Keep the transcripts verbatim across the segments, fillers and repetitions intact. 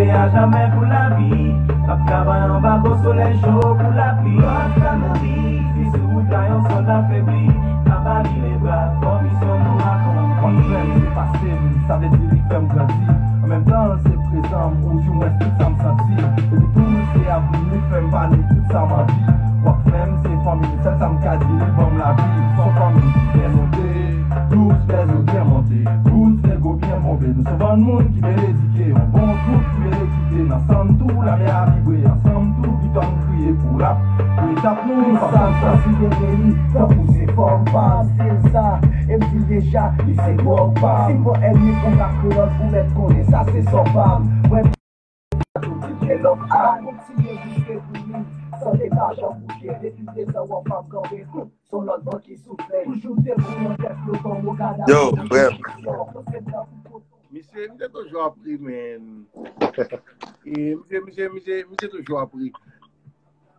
A jamè pou lavi, n ap travay anba gwo solèy cho kou lapli. Rock Family, si sou wout la yon sòlda febli, pa bali lebra, fò misyon nou akonpli. Wap fè m se pase m, sa vle di li fè m grandi. An menm tan, se prezan m, oudimwens tout sa m santi. Epi tou, se avni m li fè m pa ni tout sa m anvi. Wap fè m se fanmi m, sèl sa m ka di, li ban m lavi. Son fanmi ki byen monte, dous bèzo byen monte, dous nego byen bonbe. Nou se bann moun ki byen edike, yon bon twoup ki byen ekite. Nan sanm tou, lame a vibre, ansanm tou, viktwa n kriye pou rap, pou etap nou, nou pa konn sa. Sa si byen beni, tankou se fòm pa m, stil sa, e m di deja, li se dwòg pa m. Si m pran ènmi pou rap kreyòl, pou mèt konnen sa se sò pa m. Mwen Kontinye lòk a, kontinye riske pou li. Sante pa janm bouke, depi prezan w ap kanpe. Hum, son lòt van ki soufle. Toujou debout nan tèt yo kòm Okada. Yo, frè m. Misye, misye toujou ap ri, men. E, misye, misye, misye, misye toujou ap ri.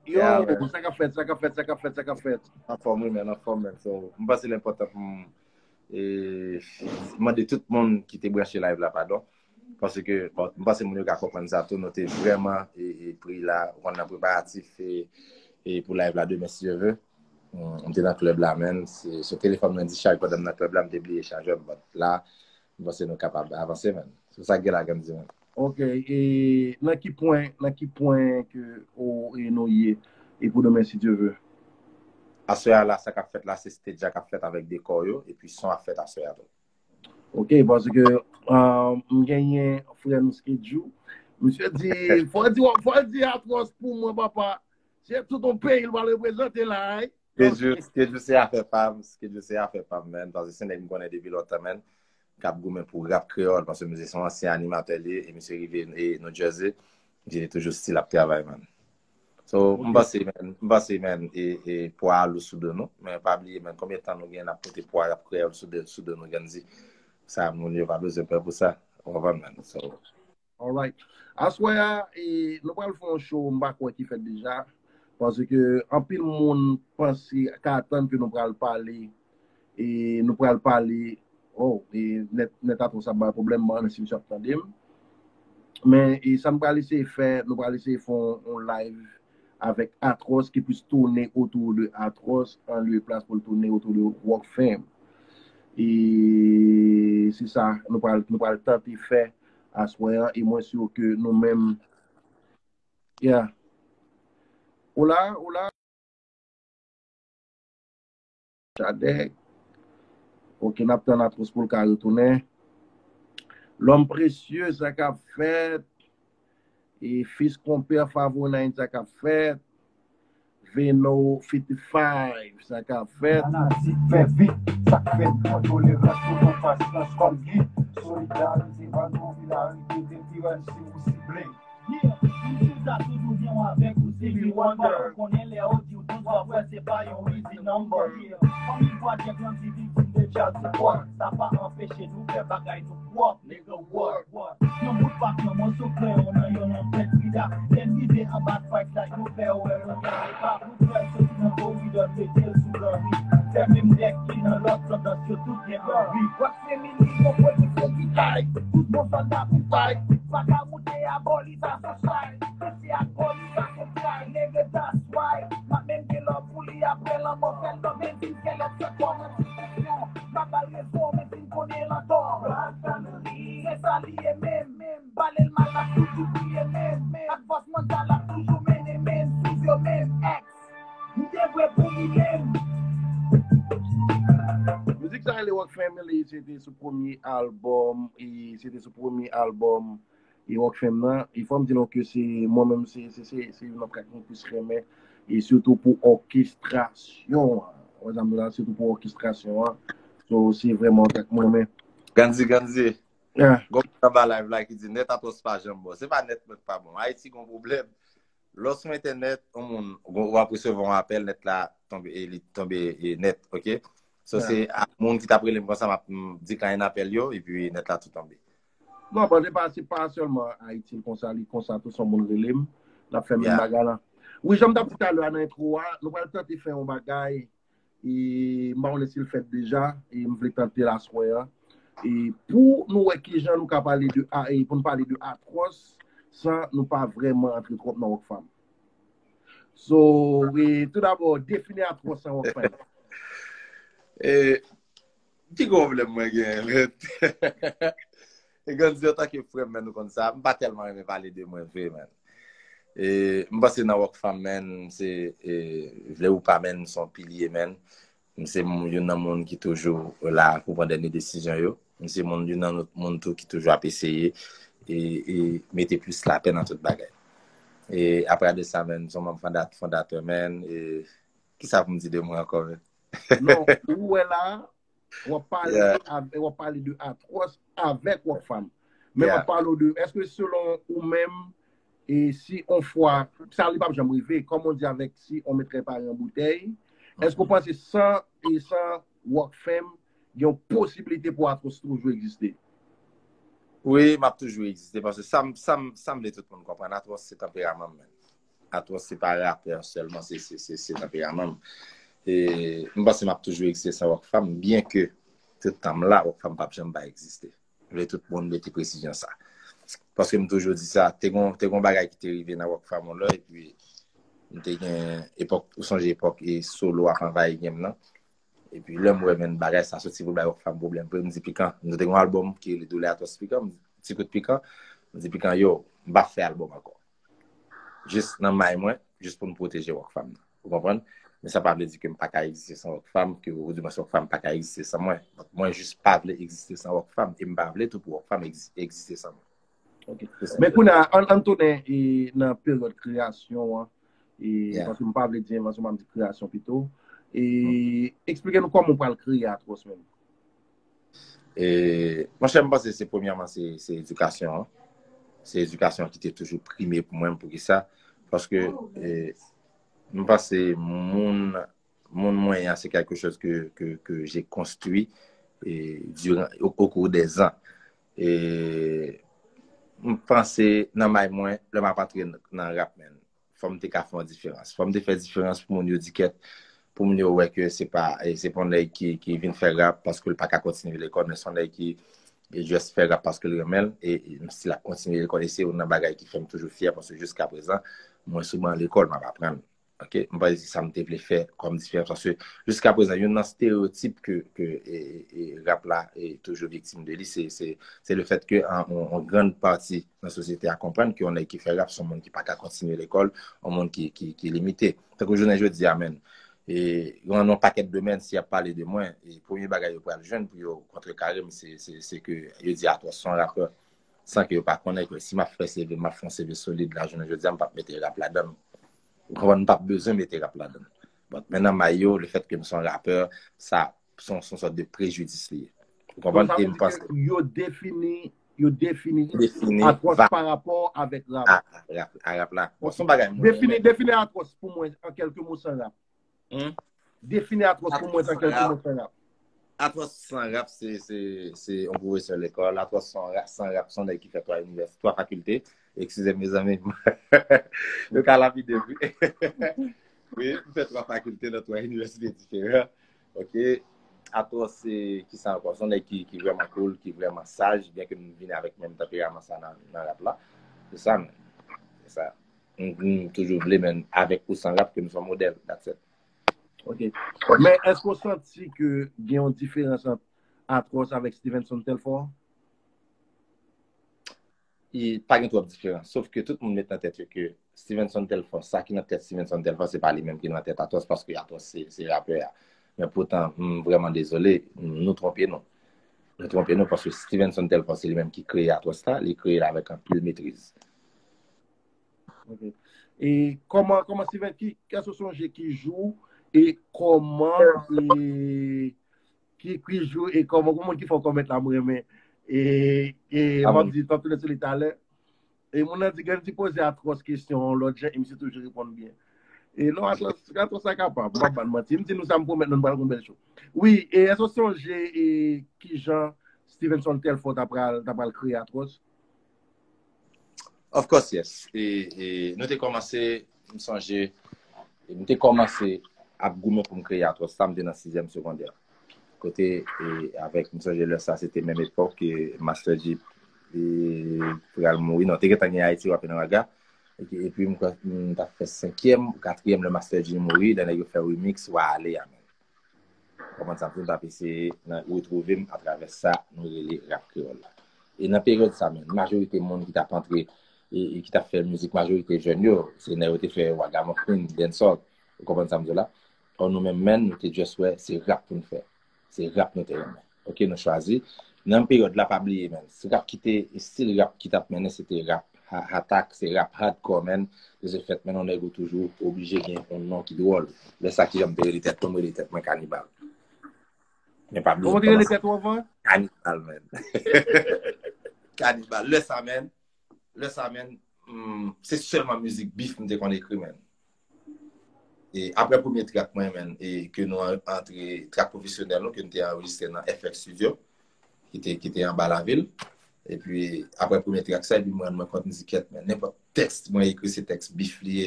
Yo, yeah, man. Sa k ap fèt, sa k ap fèt, sa k ap fèt, sa k ap fèt. Anfòm, wi, men, anfòm, men. So, m panse l enpòtan pou m, e, mande tout moun ki te branche live la padon. Paske, bon, m panse moun yo ka konprann sa tou, nou te vrèman, e, e, pri la, ou konn nan preparatif, e, e, pou live la demen, si Dye vle. M, m te nan klèb la, men, se, se telefòn mwen discharge pandan m nan klèb la, m te bliye chajè m, but la, m panse nou kapab avanse, men. Se sa k gen la, Grandy, men. Ok, e nan ki pwen, nan ki pwen ke ou e nou ye, e pou demen, si Dye vle? Aswè a la, sa k ap fèt la, se stage la k ap fèt avèk dekò yo, epi son ap fèt aswè a tou. Ok, paske, ah, m genyen frè nou Skedjou. Misye di, fò di, fò di Atwòs pou mwen, papa. Se tout yon peyi l pral reprezante la, wi. Skedjou, Skedjou se afè pa m, Skedjou se afè pa m, men. Paske se nèg m konnen depi lontan, men. K ap goumen pou rap kreyòl, paske misye se yon ansyen animatè li ye, e misye rive e New Jersey. Misye te toujou still ap travay, man. So, m panse, man, m panse, man, e, e pwa a lou sou do nou, men pa bliye, man, konbyen tan nou gen n ap pote pwa rap kreyòl sou do, sou do nou, Grandy? Sa, moun yo pa bezwen pè pou sa. Ou konprann, man? So, alright. Aswè a, e, nou pral fè yon show, m pa kwè ki fèt deja, paske anpil moun panse, ka atann ke nou pral pale e nou pral pale, oh, e nèt, nèt Atwòs ap bay pwoblèm, m pa konnen si misye ap tande m. Men, e sa n pral eseye fè, nou pral eseye fè yon, yon live avèk Atwòs ki plis tounen otou de Atwòs, an lye plas pou l tounen otou de Rock Fam. E se sa, nou pral, nou pral tante fè aswè an, e mwen si ke nou menm, yeah. Ou la, ou la? Chadèk. Ok, n ap tann Atwòs pou l ka retounen. Lòm Presye, sa k ap fèt? E Fis Konpè Favonay, sa k ap fèt? Veno fifty five, sa k ap fèt? Fanatik fè vit, sa k fèt? Pran tolerans pou nou, pasyans kòm gid. Solidarite pa nou, solidarite depi M C ou sible. Yeah, M C ta toujou gen w avèk ou, Stevie Wonder. Ou konnen lè yo di w douz w ap wè, se pa yon easy number. Yeah, fanmi Project lan di viktim de child support. Sa pa anpeche nou fè bagay nou pwòp, nigga, work. Yon bout papye, yon moso kreyon nan yon lanpèt Frida. Lè n rive anba fight la, yo fè wè nou gen epa. Pou fè l soti nan koridò, mete l sou granri. Fè menm nèg ki nan lòt tandans, yo tout gen anvi. Wap se mini, konpozisyon ki tay. Tout bon sòlda pou fight. Vagabon te aboli, sa se chay. Mesye ak bòl li pa konn kay, nigga, that's why. M ap menm gen lòv pou li apre lanmò, fè l lòv, men si l fè lòv, se kòman ti kesyon. M ap ba l rezon, men si l konnen l antò. Black family, se sa li ye menm. Pale l mal, l ap toujou kriye menm. Ak fòs mantal, l ap toujou mennen menm. Sou yo menm, ex. M te vre pou li menm. Mizik sa rele Rock Family, se te sou premye albòm, e se te sou premye albòm e Rock Fam nan, e fò m di nou ke se, mwen menm, se, se, se, se youn nan trak mwen plis renmen, e sitou pou òkestrasyon an. Ou wè sa m di la, sitou pou òkestrasyon an. So, se vrèman yon trak mwen renmen. Grandy, Grandy. Yeah. Gon moun anba live la ki di, nèt Atwòs pa janm bon. Se pa nèt mwen k pa bon. Ayiti gon pwoblèm. Lè w sou entènèt, yon moun, w ap resevwa yon apèl, nèt la tonbe, e li tonbe, e nèt, ok? So, yeah, se a, moun ki t ap rele m konsa, m ap, m decline apèl yo, epi nèt la tou tonbe. Non, bon, se pa, se pa sèlman Ayiti l konsa, li konsa tou, se yon moun rele m, l ap fè menm, yeah, bagay la. Wi, jan m t ap di talè a nan entwo a, nou pral tante fè yon bagay, e m pa konnen si l fèt deja, e m vle tante l aswè an. E pou nou wè kijan nou ka pale de, a, e pou n pale de Atwòs, san nou pa vrèman antre twòp nan Rockfam. So, e, tou dabò, defini Atwòs an Rockfam. E, pi gwo pwoblèm mwen gen, men. E Gandhi, antanke frè m, men, nou konn sa, m pa tèlman renmen pale de mwen vre, men. E, m panse nan Rockfam, men, se, e, vle ou pa, men, se yon pilye, men. M se moun, youn nan moun ki toujou la pou pran dènye desizyon yo. M se moun, youn nan moun tou ki toujou ap eseye e, e mete plis lapè nan tout bagay. E apre de sa, men, m se yon manm fonda- fondatè, men, e ki sa pou m di de mwen ankò, men? Non, ou wè la, w ap pale Yeah. avè- w ap pale de Atwòs avèk Rockfam. Men m Yeah. ap pale w de, èske selon ou menm, e si on fwa, sa li p ap janm rive, kòm on di avèk si on met repa an boutèy, èske w panse san, e san Rockfam, gen yon posiblite pou Atwòs toujou egziste? Wi, m ap toujou egziste, paske sa m, sa m, sa m vle tout moun konprann, Atwòs se tanperaman m, men. Atwòs se pa rapè sèlman, se, se, se, se tanperaman m. E m panse m ap toujou egziste san Rockfam, byen ke tout tan m la, Rockfam p ap janm pa egziste. M vle tout moun mete presizyon sa. Paske m toujou di sa, te gon, te gon bagay ki te rive nan Rockfam yon lè, epi m te gen epòk, ou sonje epòk e solo ap anvayi game nan. Epi lè m wè, men, bagay sa soti pou bay Rockfam pwoblèm vre, m di Pikan, nou te gen yon albòm ki rele Doulè Atwòs Pikan, m di, Ti Kout Pikan, m di Pikan, yo, m pa fè albòm ankò. Jis nan may mwen, jis pou m pwoteje Rockfam nan. Ou konprann? Men sa pa vle di ke m pa ka egziste san Rockfam, ke ou di mwen Rockfam pa ka egziste san mwen. Donk, mwen jis pa vle egziste san Rockfam, e m pa vle tou pou Rockfam egzi- egziste san mwen. Ok. Men kounye a, ann, ann tounen e, nan peryòd kreyasyon an, e, Yeah. paske m pa vle di envansyon, m ap di kreyasyon pito. E eksplike nou kòman w pral kreye Atwòs menm. E, monchè, m panse se premyèman se, se edikasyon an. Se edikasyon an ki te toujou prime pou mwen, poukisa? Paske e, m panse moun, moun mwen an, se quelque chose que, que, que j'ai construit e, durant, au, au cours des ans. E, m panse nan may mwen, lè m ap antre nan rap, men, fò m te ka fè yon diferans. Fò m te fè diferans pou moun yo di kèt, pou moun yo wè ke se pa, e se pa yon nèg ki, ki vin fè rap paske l pa ka kontinye lekòl, men se yon nèg ki e just fè rap paske l renmen l, e, e menm si l ap kontinye lekòl, e se youn nan bagay ki fè m toujou fyè, paske jiska prezan, mwen sou ban lekòl, m ap aprann. Ok? M panse se sa m te vle fè kòm diferans, paske jiska prezan, youn nan estereotip ke, ke e, e, e rap la e toujou viktim de li, se, se, se le fèt ke an, an, an grann pati nan sosyete a konprann ke yon nèg ki fè rap se yon moun ki pa ka kontinye lekòl, yon moun ki, ki, ki limite. Tankou jounen jodi a, men, e, nan yon pakèt domèn, si y ap pale de mwen, e premye bagay yo pral jwenn pou yo kontrekare m, se, se, se ke yo di Atwòs se yon rapè, san ke yo pa konnen ke si m ap fè C V, m ap fè yon C V solid la, jounen jodi a, m p ap mete rap ladan l. Ou konprann, m p ap bezwen mete rap ladan l. But, men nan may yo, le fèt ke m se yon rapè, sa se yon, se yon sòt de prejidis li ye. Ou konprann? E m panse Yo defini, yo defini defini Atwòs va- pa rapò avèk rap. a, a rap, a rap la. Bon, se yon bagay mwen Defini, renmen. Defini Atwòs pou mwen an kèlke mo san rap. Hmm? Defini Atwòs pou mwen an kèlke mo san rap. Atwòs san rap, se, se, se yon pwofesè lekòl. Atwòs san rap, san rap, se yon nèg ki fè twa inivès, twa fakilte. Eskize m, mezanmi. Yo ka lapide m wi. Wi, m fè twa fakilte nan twa inivèsite diferan. Ok. Atwòs se ki sa ankò? Se yon nèg ki, ki vrèman cool, ki vrèman saj, byen ke m vini avèk menm tanperaman sa nan, nan rap la. Se sa, men. Se sa. M, m toujou vle, men avèk ou san rap, ke m se yon modèl. That's it. Ok. Men èske w santi ke gen yon diferans ant Atwòs avèk Stevenson Telfort? I pa gen twòp diferans. Sof ke tout moun met nan tèt yo ke Stevenson Telfort, sa ki nan tèt Stevenson Telfort, se pa li menm ki nan tèt Atwòs, paske Atwòs se, se rapè a. Men poutan, m vrèman dezole, nou twonpe nou. Nou twonpe nou, paske Stevenson Telfort, se li menm ki kreye Atwòs la, li kreye l avèk anpil metriz. Ok. E kòman, kòman Steven, ki, èske w sonje ki jou e kòman, e ki, ki jou e kòman, pou moun ki fè w kòmèt la, mwen renmen. E, e m ap di, m ap tounen sou li talè. E moun nan di, Grann di poze Atwòs kesyon yon lòt jan, e misye toujou reponn byen. E non, Atwòs, Atwòs sa kapab, m p ap ba n manti. M di nou sa, m pwomèt nou, n pral gon bèl show. Wi, e èske w sonje e kijan Stevenson Telfort ta pral, ta pral kreye Atwòs? Of course, yes. E, e nou te kòmanse, m sonje, m te kòmanse ap goumen pou m kreye Atwòs la, m te nan sizyèm segondè. Kote, e, avèk, m sonje lè sa, se te menm epòk ke Master Jeep e, pral mouri. Non, te gentan gen Ayiti, Rap Enraga. Epi, epi m kwè m t ap fè senkyèm, katriyèm lè Master G mouri, lè nèg yo fè remix, Wa Ale a menm. Ou konprann sa m di, m t ap eseye nan retwouve m atravè sa nou rele rap kreyòl la. E nan peryòd sa menm, majorite moun ki t ap antre e, e ki t ap fè mizik, majorite jèn yo, se nèg yo te fè ragamuffin, dancehall. Ou konprann sa m di w la? Or nou menm, menm, nou te just wè se rap pou n fè. Se rap nou te renmen. Ok, nou chwazi. Nan peryòd la, pa bliye, menm. Se rap ki te, estil rap ki t ap mennen, se te rap ha- atak, se rap hardcore, menm. De ce fait, menm, yon nèg ou toujou oblije gen yon non ki dwòl. Lè sa ki jan m te rele tèt mwen, m rele tèt mwen Kanibal. Men pa bliye, Kòman te rele tèt ou anvan? Kanibal, menm. Kanibal. Lè sa, menm, lè sa, menm, hmm, se sèlman mizik bif m te konn ekri, menm. E apre premye trak mwen, menm, e ke nou an- antre, trak pwofesyonèl nou, ke nou te anrejistre nan F X Studio, ki te, ki te anba lavil. Epi, apre premye trak sa, epi mwen rann mwen kont, m di, kèt, men, nenpòt tèks mwen ekri, se tèks bif li ye,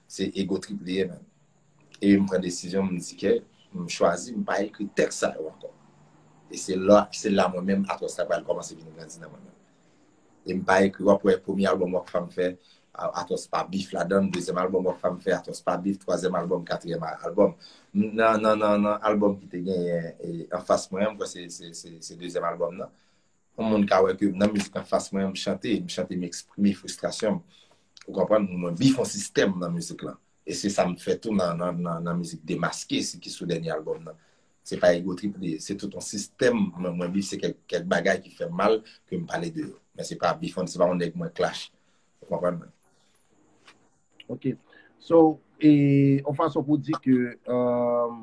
se ego trip li ye, menm. E m pran desizyon, m di ke m chwazi, m pa ekri tèks sa yo ankò. E se la, se la mwen menm, Atwòs la pral kòmanse vin grandi nan mwen menm. E m pa ekri, w ap wè premye albòm Rockfam fè, a- Atwòs pa bif ladan l, dezyèm albòm Rockfam fè, Atwòs pa bif, twazyèm albòm, katriyèm a- albòm. Nan, nan, nan, nan albòm ki te genyen e, anfas mwen an, m kwè se, se, se, se dezyèm albòm nan. Yon moun ka wè ke nan mizik anfas mwen an, m chante, m chante, m eksprime fristrasyon m. Ou konprann? Mwen bif yon sistèm nan mizik lan. E se sa m fè tou nan, nan, nan, nan mizik Demaske, si ki sou dènye albòm nan. Se pa ego trip li ye, se tout yon sistèm mwen, mwen bif, se kèk, kèk bagay ki fè m mal ke m pale de yo. Men se pa bif, se pa yon nèg mwen clash. Ou konprann mwen? Ok. So, e, yon fason pou di ke, euh,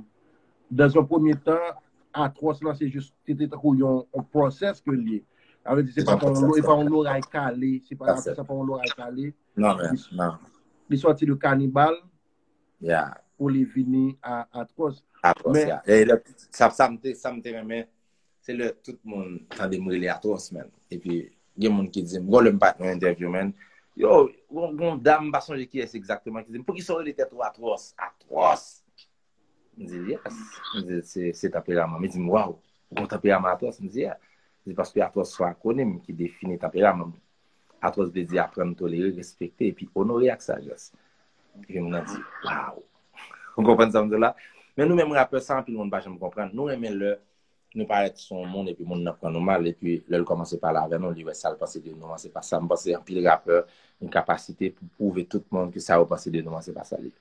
dans un premier temps, Atwòs lan se jis, se te tankou yon, yon process ke l ye. Sa vle di, se pa pa yon, e pa yon loray kale, se pa, sa pa yon loray kale. Non, men, non. Li sòti de Kanibal, yeah, pou li vini a Atwòs. Atwòs, men, yeah. E lè, sa, sa m te, sa m te renmen, se lè tout moun tande m rele Atwòs, menm. Epi, gen moun ki di m, gon lè m pa t nan entèvyou, menm. Yo, gon, gon dam, m pa sonje kiyès egzakteman, ki di m, "Poukisa w rele tèt ou Atwòs? Atwòs!" M di, "Yes." M di, "Se, se tanperaman." Li di m, "Waw, ou gon tanperaman Atwòs?" M di, "Yeah." Li di, "Paske Atwòs se yon akwonim ki defini tanperaman m. Atwòs vle di aprann, tolere, respekte, epi onore ak sajès." Epi moun nan di, "Waw." Ou konprann sa m di w la? Men nou menm rapè sa, anpil moun pa janm konprann. Nou renmen lè nou parèt sou yon moun, epi moun nan pran nou mal, epi lè l kòmanse pale avè nou, li wè sa l panse de nou an, se pa sa. M panse anpil rapè gen kapasite pou pwouve tout moun ke sa yo panse de nou an, se pa sa l ye.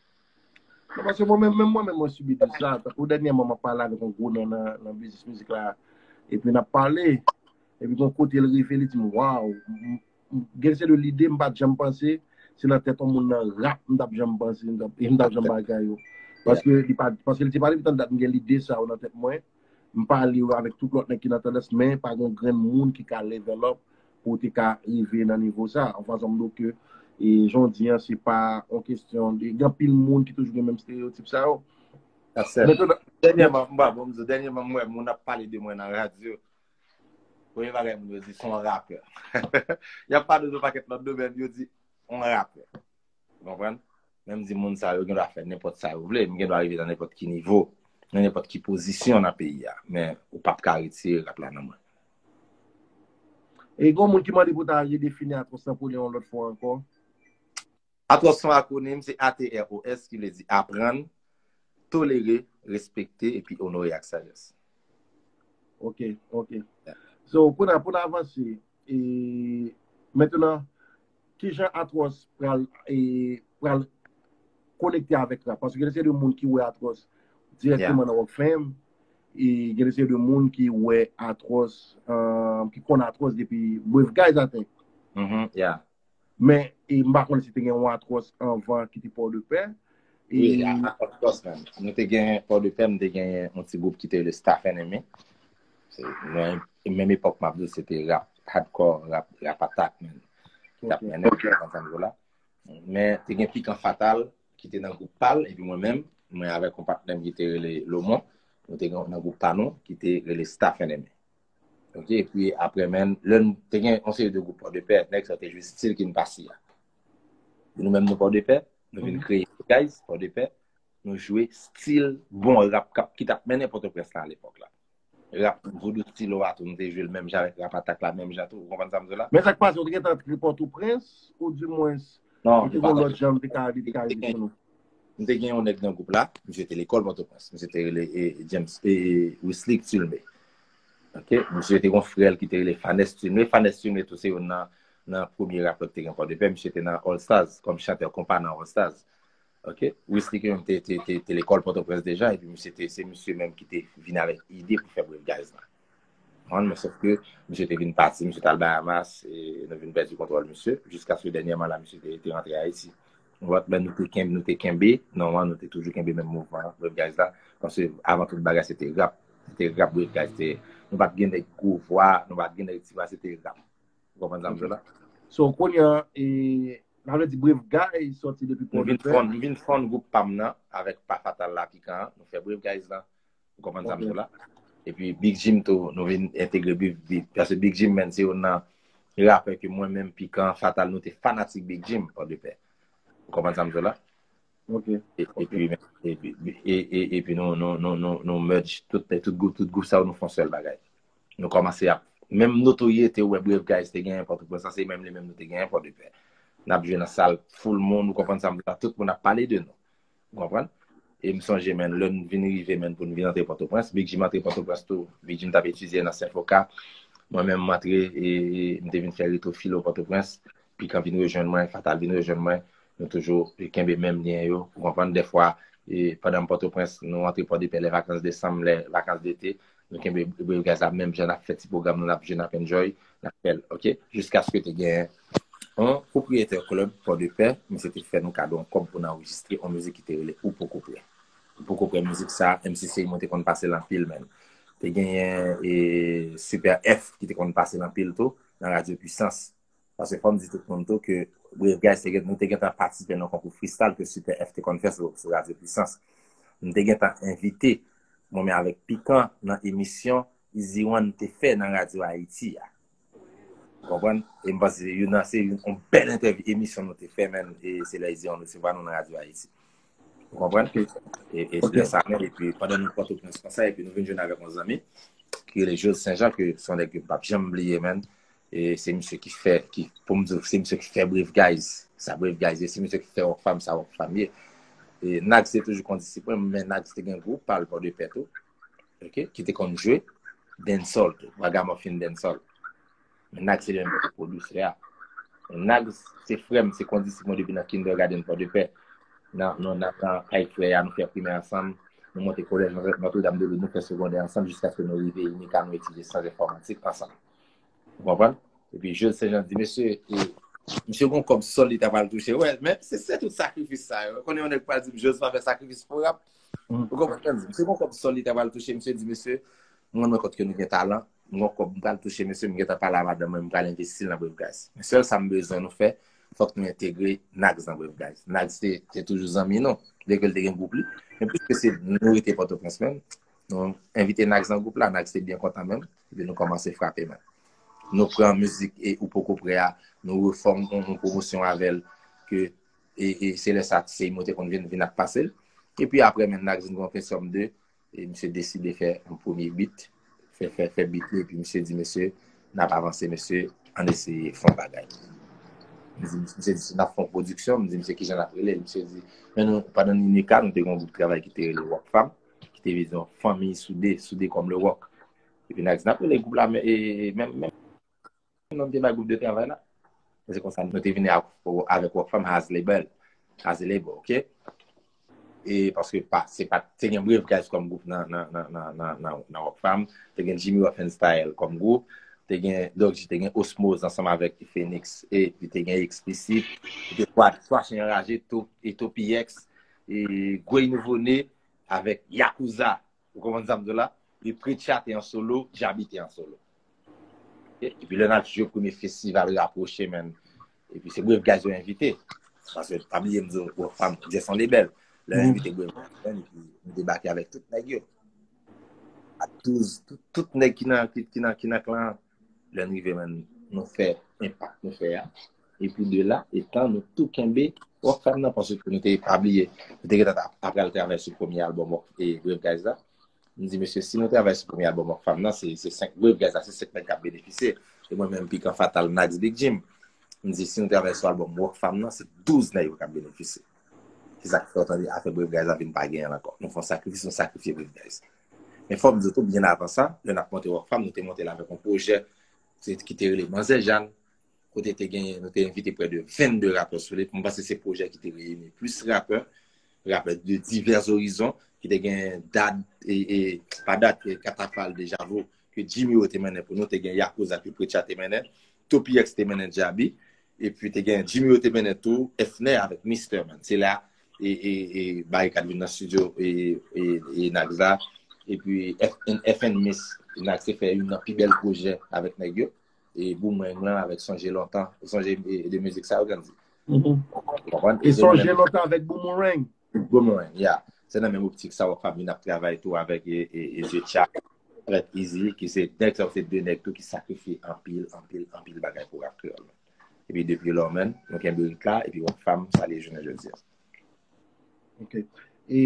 Non, paske mwen menm, menm mwen menm, mwen sibi de sa. Tankou dènyèman, m ap pale avèk yon gwo non nan, nan biznis mizik la. Epi n ap pale. Epi gon kote l rive, li di m, "Waw." M, m, m gen se de lide m pa t janm panse, se nan tèt yon moun nan rap, m t ap janm panse, m t ap, m t ap janm bagay yo. Paske li pa, paske li te pale, m tann dat m gen lide sa yo nan tèt mwen. M pale yo avèk tout lòt nèg ki nan tandans, men pa gen yon grenn moun ki ka level up pou te ka rive nan nivo sa. Anfas, m di w ke, e, jan w di an, se pa yon kesyon de, gen anpil moun ki toujou gen menm estereyotip sa yo. Sa sèl. Mentnan, dènyèman, m pa bon, m di w, dènyèman, m wè moun ap pale de mwen nan radyo. Premye bagay moun yo di, se yon rapè. Y ap pale de yon pakèt lòt domèn, yo di, yon rapè. Ou konprann? Men m di moun sa yo gen dwa fè nenpòt sa yo vle, m gen dwa rive nan nenpòt ki nivo, nan nenpòt ki pozisyon nan peyi a. Men ou p ap ka retire rap la nan mwen. E gen moun ki mande pou ta redefini Atwòs lan pou li yon lòt fwa ankò. Atwòs se yon akwonim, se A T R O S, ki vle di aprann, tolere, respekte, epi onore ak sajès. Ok, ok. So, pou n, pou n avanse, e, mentnan, kijan Atwòs pral, e, pral konekte avèk rap? Paske gen de moun ki wè Atwòs dirèkteman nan Rock Fam, e gen de moun ki wè Atwòs, um, ki konn Atwòs depi Brave Guys, I think. Mhm, yeah. Men, e, m pa konnen si te gen yon Atwòs anvan ki te Pòdepè. E wi, a, a, of course, man. Nou te gen Pòdepè, m te gen yon ti gwoup ki te rele Staff Enemy. Se, mwen, menm epòk m ap di w, se te rap hardcore, rap, rap atak, man. Ki t ap mennen, ou konprann sa m di w la. Men, te gen Pikan Fatal, ki te nan gwoup pa l, epi mwen menm, mwen avèk yon patnè m ki te rele Lomon, nou te gen nan gwoup pa nou, ki te rele Staff Enemy. Ok, epi apre, men, lè n te gen yon seri de gwoup Pòdepè, nèg sa te jwe stil ki n pase a. Nou menm nou Pòdepè, nou vin kreye Guys Pòdepè, nou jwe stil bon rap k ap, ki t ap mennen Pòtoprens la alepòk la. Rap Voodoo Stylo a tou, nou te jwe l menm jan avèk Rap Attack la, menm jan tou. Ou konprann sa m di w la? Men sa k pase, ou te gentan antre Pòtoprens, ou di mwens, Non, li te gon lòt jan, li te ka, li te ka rive sou nou? M te gen yon nèg nan gwoup la, misye te lekòl Pòtoprens. Misye te rele e, James e, Wislick Tulmé. Ok, misye te gon frè l ki te rele Fanès Tulmé. Fanès Tulmé tou se youn nan, nan premye rapè ki te gen Pòdepè. Misye te nan All Stars kòm chantè konpa nan All Stars. Ok, Wislick menm te, te, te, te lekòl Pòtoprens deja, epi misye te, se misye menm ki te vin avèk ide pou fè Brave Guys la. Konprann, men sòf ke misye te vin pati, misye t al Bahamas, e nou vin pèdi kontwòl misye, jiskaske dènyèman la, misye te, te rantre Ayiti. Ou konprann, men nou te kenbe, nou te kenbe, non, nou te toujou kenbe menm mouvman Brave Guys la, paske avan tout bagay, se te rap, se te rap Brave Guys te, nou pa t gen nèg gwo vwa, nou pa t gen nèg ti vwa, se te rap. Ou konprann sa m di w la? So, kounye a, e, sa vle di Brave Guys sòti depi Nou vin Pòdepè. fon, nou vin fon gwoup pa m nan, avèk pa Fatal la, Pikan an, nou fè Brave Guys la. Ou konprann sa m di w la? Epi Big Jim tou, nou vin entegre Big, Big, paske Big Jim, menm, se youn nan rapè ke mwen menm, Pikan, Fatal, nou te fanatik Big Jim, Pòdepè. Ou konprann sa m di w la? Ok. E, epi, epi, e, e, epi nou, nou, nou, nou, nou merge tout, tout gwoup, tout gwoup sa yo, nou fè yon sèl bagay. Nou kòmanse ap, menm notoryete ou wè Brave Guys te genyen Pòtoprens, sa se menm li menm nou te genyen Pòdepè. N ap jwe nan sal full moun, ou konprann sa m di w la, tout moun ap pale de nou. Ou konprann? E m sonje, menn, lè n vin rive, menn, pou n vin antre Pòtoprens, Big Jim antre Pòtoprens tou. Big Jim t ap etidye nan Senfoka. Mwen menm, m antre, e, e m te vin fè reto filo Pòtoprens. Pikan vin rejwenn mwen, Fatal vin rejwenn mwen. Nou toujou kenbe menm lyen yo. Ou konprann? Dèfwa, e, pandan m Pòtoprens, nou antre Pòdepè lè vakans desanm, lè vakans dete. Nou kenbe Brave Guys la menm jan, n ap fè ti pwogram nou, n ap jwe, n ap enjoy, n ap fè l, ok? Jiskaske te gen yon pwopriyetè klèb Pòdepè, misye te fè nou kado yon kòb pou n anrejistre yon mizik ki te rele Ou Poko Prè. Ou Poko Prè mizik sa, M C C mwen te konn pase l anpil, menn. Te genyen e, Super F ki te konn pase l anpil tou, nan Radyo Pwisans. Paske fò m di tout moun tou ke Brave Guys te gen, nou te gentan patisipe nan konkou freestyle ke Super F te konn fè sou, sou Radyo Pwisans. Nou te gentan envite mwen menm avèk Pikan nan emisyon Easy One te fè nan Radyo Ayiti a. Ou konprann? E m panse se youn nan, se youn, yon bèl entèvyou, emisyon nou te fè, menn, e se lè Easy One resevwa nou nan Radyo Ayiti. Ou konprann? E, e se lè sa menm, epi pandan nou Pòtoprens konsa, epi nou vin jwenn avèk yon zanmi, ki rele Jose Saint Jean, ke se yon nèg ke m p ap janm bliye, menn. E se misye ki fè, ki, pou m di w, se misye ki fè Brave Guys, sa Brave Guys ye, se misye ki fè Rockfam, sa Rockfam ye. E Nags te toujou kondisip mwen, men Nags te gen gwoup pa l Pòdepè tou, ok, ki te konn jwe dancehall tou, ragamuffin dancehall. Men Nags se li menm ki te pwodui a. Nags se frè m, se kondisip mwen depi nan kindergarten Pòdepè. Nan, nan, nan, nan kay frè a, nou fè primè ansanm, nou monte kolèj Notre Dame de Lourdes, nou fè segondè ansanm jiskaske nou rive INICA, nou etidye syans enfòmatik ansanm. Ou konprann? Epi Jose Saint Jean di, mesye, e, misye gon kòb sòl li ta pral touche. Wè, men se, se tout sakrifis sa yo. Konnen yon nèg pral di m, Jose pa fè sakrifis pou rap. Ou konprann sa m di? Misye gon kòb sòl li ta pral touche, misye di, mesye, mwen mwen kont ke nou gen talan, m gon kòb m pral touche, mesye, m gentan pale a madanm mwen, m pral envesti l nan Brave Guys. Men sèl sa m bezwen nou fè, fòk nou entegre Nags nan Brave Guys. Nags te, te toujou zanmi nou, depi l te gen gwoup li. Men piske se nou rete Pòtoprens menm, nou envite Nags nan gwoup la, Nags te byen kontan menm, epi nou kòmanse frape menm. Nou pran mizik e Ou Poko Prè a, nou refè yon, yon pwomosyon avè l, ke, e, e se lè sa, se mwen te konn vin, vin ap pase l. Epi apre, menn Nags vin gen yon pensyon de, e misye deside fè yon premye beat, fè, fè, fè beat li, epi misye di, mesye, n ap avanse, mesye, ann eseye fè yon bagay. M di, misye di, si n ap fè yon pwodiksyon, m di, misye, kijan n ap rele l? Misye di, men nou, pandan INICA, nou te gen yon gwoup travay ki te rele Rockfam, ki te vle di yon fanmi soude, soude kòm le rock. Epi n a di, n ap rele gwoup la, men, e, e, menm, menm non m te bay gwoup de travay la. E se konsa nou te vini ak, avèk Rockfam, Has Label. Has Label, ok? E paske pa, se pa, te gen Brave Guys kòm gwoup nan, nan, nan, nan, nan, nan, nan Rockfam, te gen Jimmy Rough and Style kòm gwoup, te gen Doc G, te gen Osmoz ansanm avèk Phoenix, epi te gen Explicit, te twa, twa chen anraje, To-, e Topi X, e Gwey Nouvo Ne, avèk Yakuza. Ou konprann sa m di w la? E Preacha te an solo, Djaby te an solo. Ok? Epi lè n al jwe premye festival rapwoche, menn. Epi se Brave Guys yo envite. Paske, pa bliye m di w, Rockfam, Jess on Label. Lè yo envite Brave Guys, menn, epi nou debake avèk tout nèg yo. Ak douz, tout, tout nèg ki nan, ki, ki nan, ki nan klan an. Lè n rive, menn, nou fè enpak nou fè a. Epi de la, etan nou tou kenbe Rockfam nan, paske nou te pa bliye, nou te gentan ap, ap pral travay sou premye albòm Rock, e Brave Guys la. M di, mesye, si nou travay sou premye albòm Rock Fam nan, se, se senk Brave Guys la, se senk nèg k ap benefisye. E mwen menm, Pikan Fatal, Nax, Big Jim. M di, si nou travay sou albòm Rock Fam nan, se douz nèg yo k ap benefisye. Se sa k fè w tande afè Brave Guys la vin pa genyen l ankò. Nou fè yon sakrifis, nou sakrifye Brave Guys. Men fò m di w tou, byen avan sa, lè n ap monte Rock Fam, nou te monte l avèk yon pwojè se, ki te rele Manzè Jàn, kote te genyen, nou te envite prè de vennde rapè sou li. Mwen panse se pwojè ki te reyini plis rapè, rapè de divès orizon, ki te genyen Dad, e, e, pa Dad, e, Katafal de Javo, ke Jimmy O te mennen pou nou, te gen Yakuza ke Preacher te mennen, Topi X te mennen Djabi, epi te gen Jimmy O te mennen tou, Efner avèk Mister Man. Se la, e, e, e, Barikad vin nan estidyo, e, e, e Nax la, epi F, F N Miss, Nax te fè youn nan pi bèl pwojè avèk nèg yo, e Boomerang lan avèk Sonje Lontan, ou sonje, e, de mizik sa yo, Gandhi. Ou konprann? E Sonje Lontan avèk Boomerang. Boomerang, yeah. Se nan menm optik sa, Rock Fam vin ap travay tou avèk, e, e, e Jetcha, avèk Easy, ki se nèg sa yo, se de nèg tou ki sakrifye anpil, anpil, anpil bagay pou rap kreyòl la. Epi depi lò, man, nou kenbe rit la, epi Rock Fam, sa li ye jounen jodi a. Ok. E,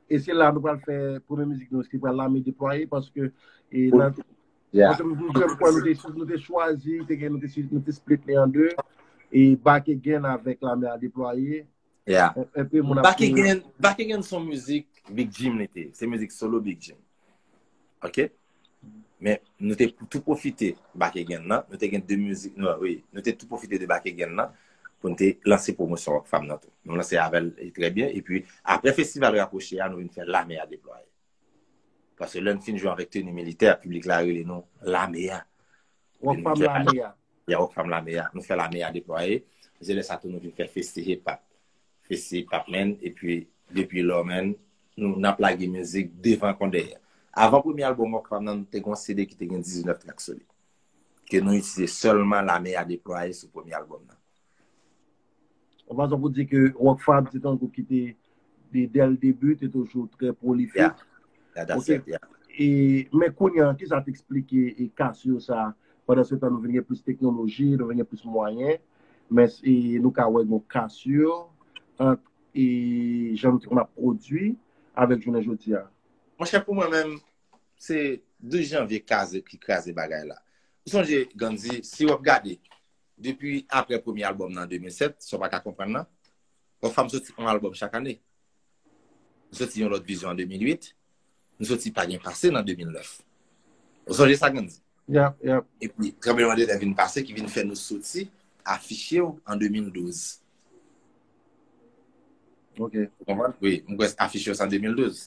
e se la nou pral fè premye mizik nou, ki pral Lame Deplwaye, paske, e, nan, paske nou, nou, nou, nou te, nou te chwazi, te gen, nou te, nou te split li an de, e Back Again avèk Lame a Deplwaye. Yeah. Enpe moun ap Back Again, Back Again se yon mizik Big Jim li te. Se mizik solo Big Jim. Ok? Men nou te tou pwofite Back Again nan. Nou te gen de mizik, nou, wi. Nou te tou pwofite de Back Again nan pou nou te lanse pwomosyon Rock Fam nan tou. Nou lanse avè l, e, trè byen. Epi, apre festival Rapwoche a, nou vin fè Lame a Deplwaye. Paske lè n fin jwe avèk teni militè, piblik la rele nou Lame a. Rock Fam Lame a. Ya, Rock Fam Lame a. Nou fè Lame a Deplwaye. Se lè sa tou nou vin fè Festi Hip Hop. Festi Hip Hop, man. Epi, depi lò, man, nou, n ap lage mizik devan kon dèyè. Avan premye albòm Rock Fam nan, nou te gen yon C D ki te gen diznèf trak sou li. Ke nou itilize sèlman Lame a Deplwaye sou premye albòm nan. An pasan pou di ke Rock Fam se te yon gwoup ki te, de, dès le début, te toujou trè pwolifik. Yeah. Yeah, that's it, yeah. E, men kounye a, kisa te eksplike e kasyo sa? Pandan se tan, nou vin gen plis teknoloji, nou vin gen plis mwayen, men e, nou ka wè yon kasyo ant e, jan nou te konn ap pwodui avèk jounen jodi a. Monchè, pou mwen menm, se douz janvye kraze, ki kraze bagay la. Ou sonje, Gandhi, si w ap gade, depi apre premye albòm nan de mil sèt, sa w pa ka konprann nan, Rock Fam soti yon albòm chak ane. Nou soti Yon Lòt Vizyon an de mil uit, nou soti Pa Gen Pase nan de mil nèf. Ou sonje sa, Gandhi? Yep, yep. Epi, tranbleman de tè vin pase, ki vin fè nou soti Afiche W an de mil douz. Ok. Ou konprann? Wi, m kwè Afiche W se an de mil douz.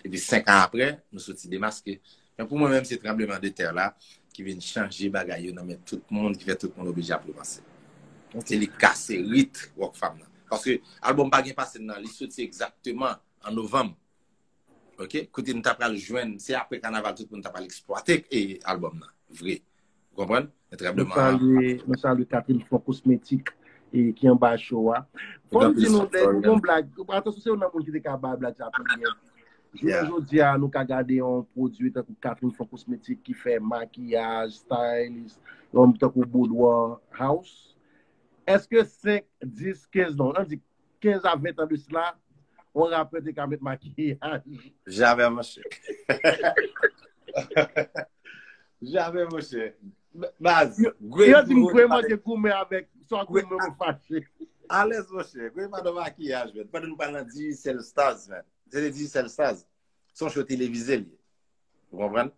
Epi, senk an apre, nou soti Demaske. Men pou mwen menm, se tranbleman de tè la ki vin chanje bagay yo nan men tout moun, ki fè tout moun oblije ap repanse. Ok. Se li k kase rit Rock Fam nan. Paske albòm Pa Gen Pase nan, li soti egzakteman an novanm. Ok? Kote nou ta pral jwenn, se apre kanaval tout moun ta pral eksplwate, e, albòm nan. Vre. Ou konprann? Men tranbleman an. Nou salye, nou salye Catherine Fon Cosmétique, e, ki anba show a. Fò m di nou, yon blag. Atansyon, se youn nan moun ki te ka bay blag sa pi byen. Jounen jodi a, nou ka gade yon pwodui tankou Catherine Fon Cosmétique ki fè makiyaj, stylist, yon tankou Boudoir House. Èske senk, dis, kenz, non, ann di kenz a ven tan de sila, yon rapè te ka met makiyaj? Jamè, monchè. Jamè, monchè. Baz, yo di m Gray manke goumen avèk, swa goumen ou fache. Alèz, monchè. Gray pa nan makiyaj, man. Pandan nou pral nan Digicel Stars, man. Se te Digicel Stars. Se yon show televize li ye. Ou konprann?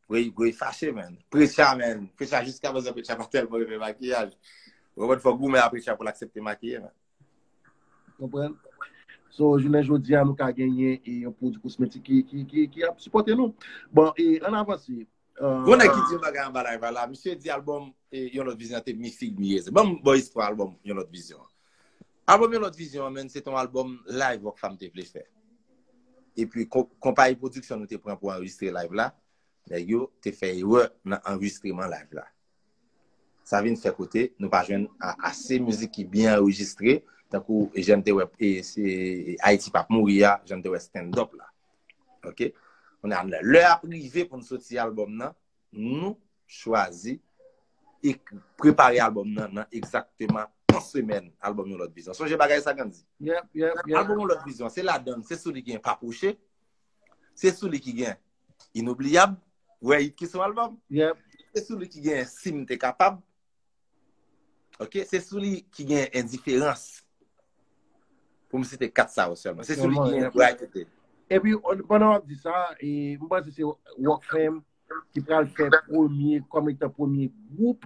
Gray, Gray fache, man. Preacher, man. Preacher, jiska prezan, Preacher pa tèlman renmen makiyaj. Ou konprann, fò goumen a Preacher pou l aksepte makiye, man. Konprann? So, jounen jodi a, nou ka genyen e yon pwodui kosmetik ki, ki, ki, ki ap sipòte nou. Bon, e ann avanse. Gon nèg ki di yon bagay anba live la. Misye di albòm, e, Yon Lòt Vizyon te mi fig mi raisin. Ban m ba w istwa albòm Yon Lòt Vizyon an. Albòm Yon Lòt Vizyon an, man, se te yon albòm live Rock Fam te vle fè. Epi, ko-, konpayi pwodiksyon nou te pran pou anrejistre live la, nèg yo te fè erè nan anrejistreman live la. Sa vin fè kote nou pa jwenn a-, ase mizik ki byen anrejistre, tankou jan n te wè, e, se, e, Ayiti p ap mouri a, jan n te wè Stand Up la. Ok? Kounye a, lè ap rive pou n soti albòm nan, nou chwazi e prepare albòm nan nan egzakteman yon semèn, albòm Yon Lòt Vizyon. Sonje bagay sa, Gandhi? Yep, yep, yep. Albòm Yon Lòt Vizyon, se ladan, se sou li gen Pa Pwoche, Se sou li ki gen Inoubliyab, Wè It ki sou albòm. Yep. Se sou li ki gen Si m te kapab. Ok, se sou li ki gen Endiferans. Pou m site kat sa yo sèlman. Se sou li ki gen Bright Ete. Epi, pandan w ap di sa, e, m panse se Rockfam ki pral fè premye, kòm etan premye gwoup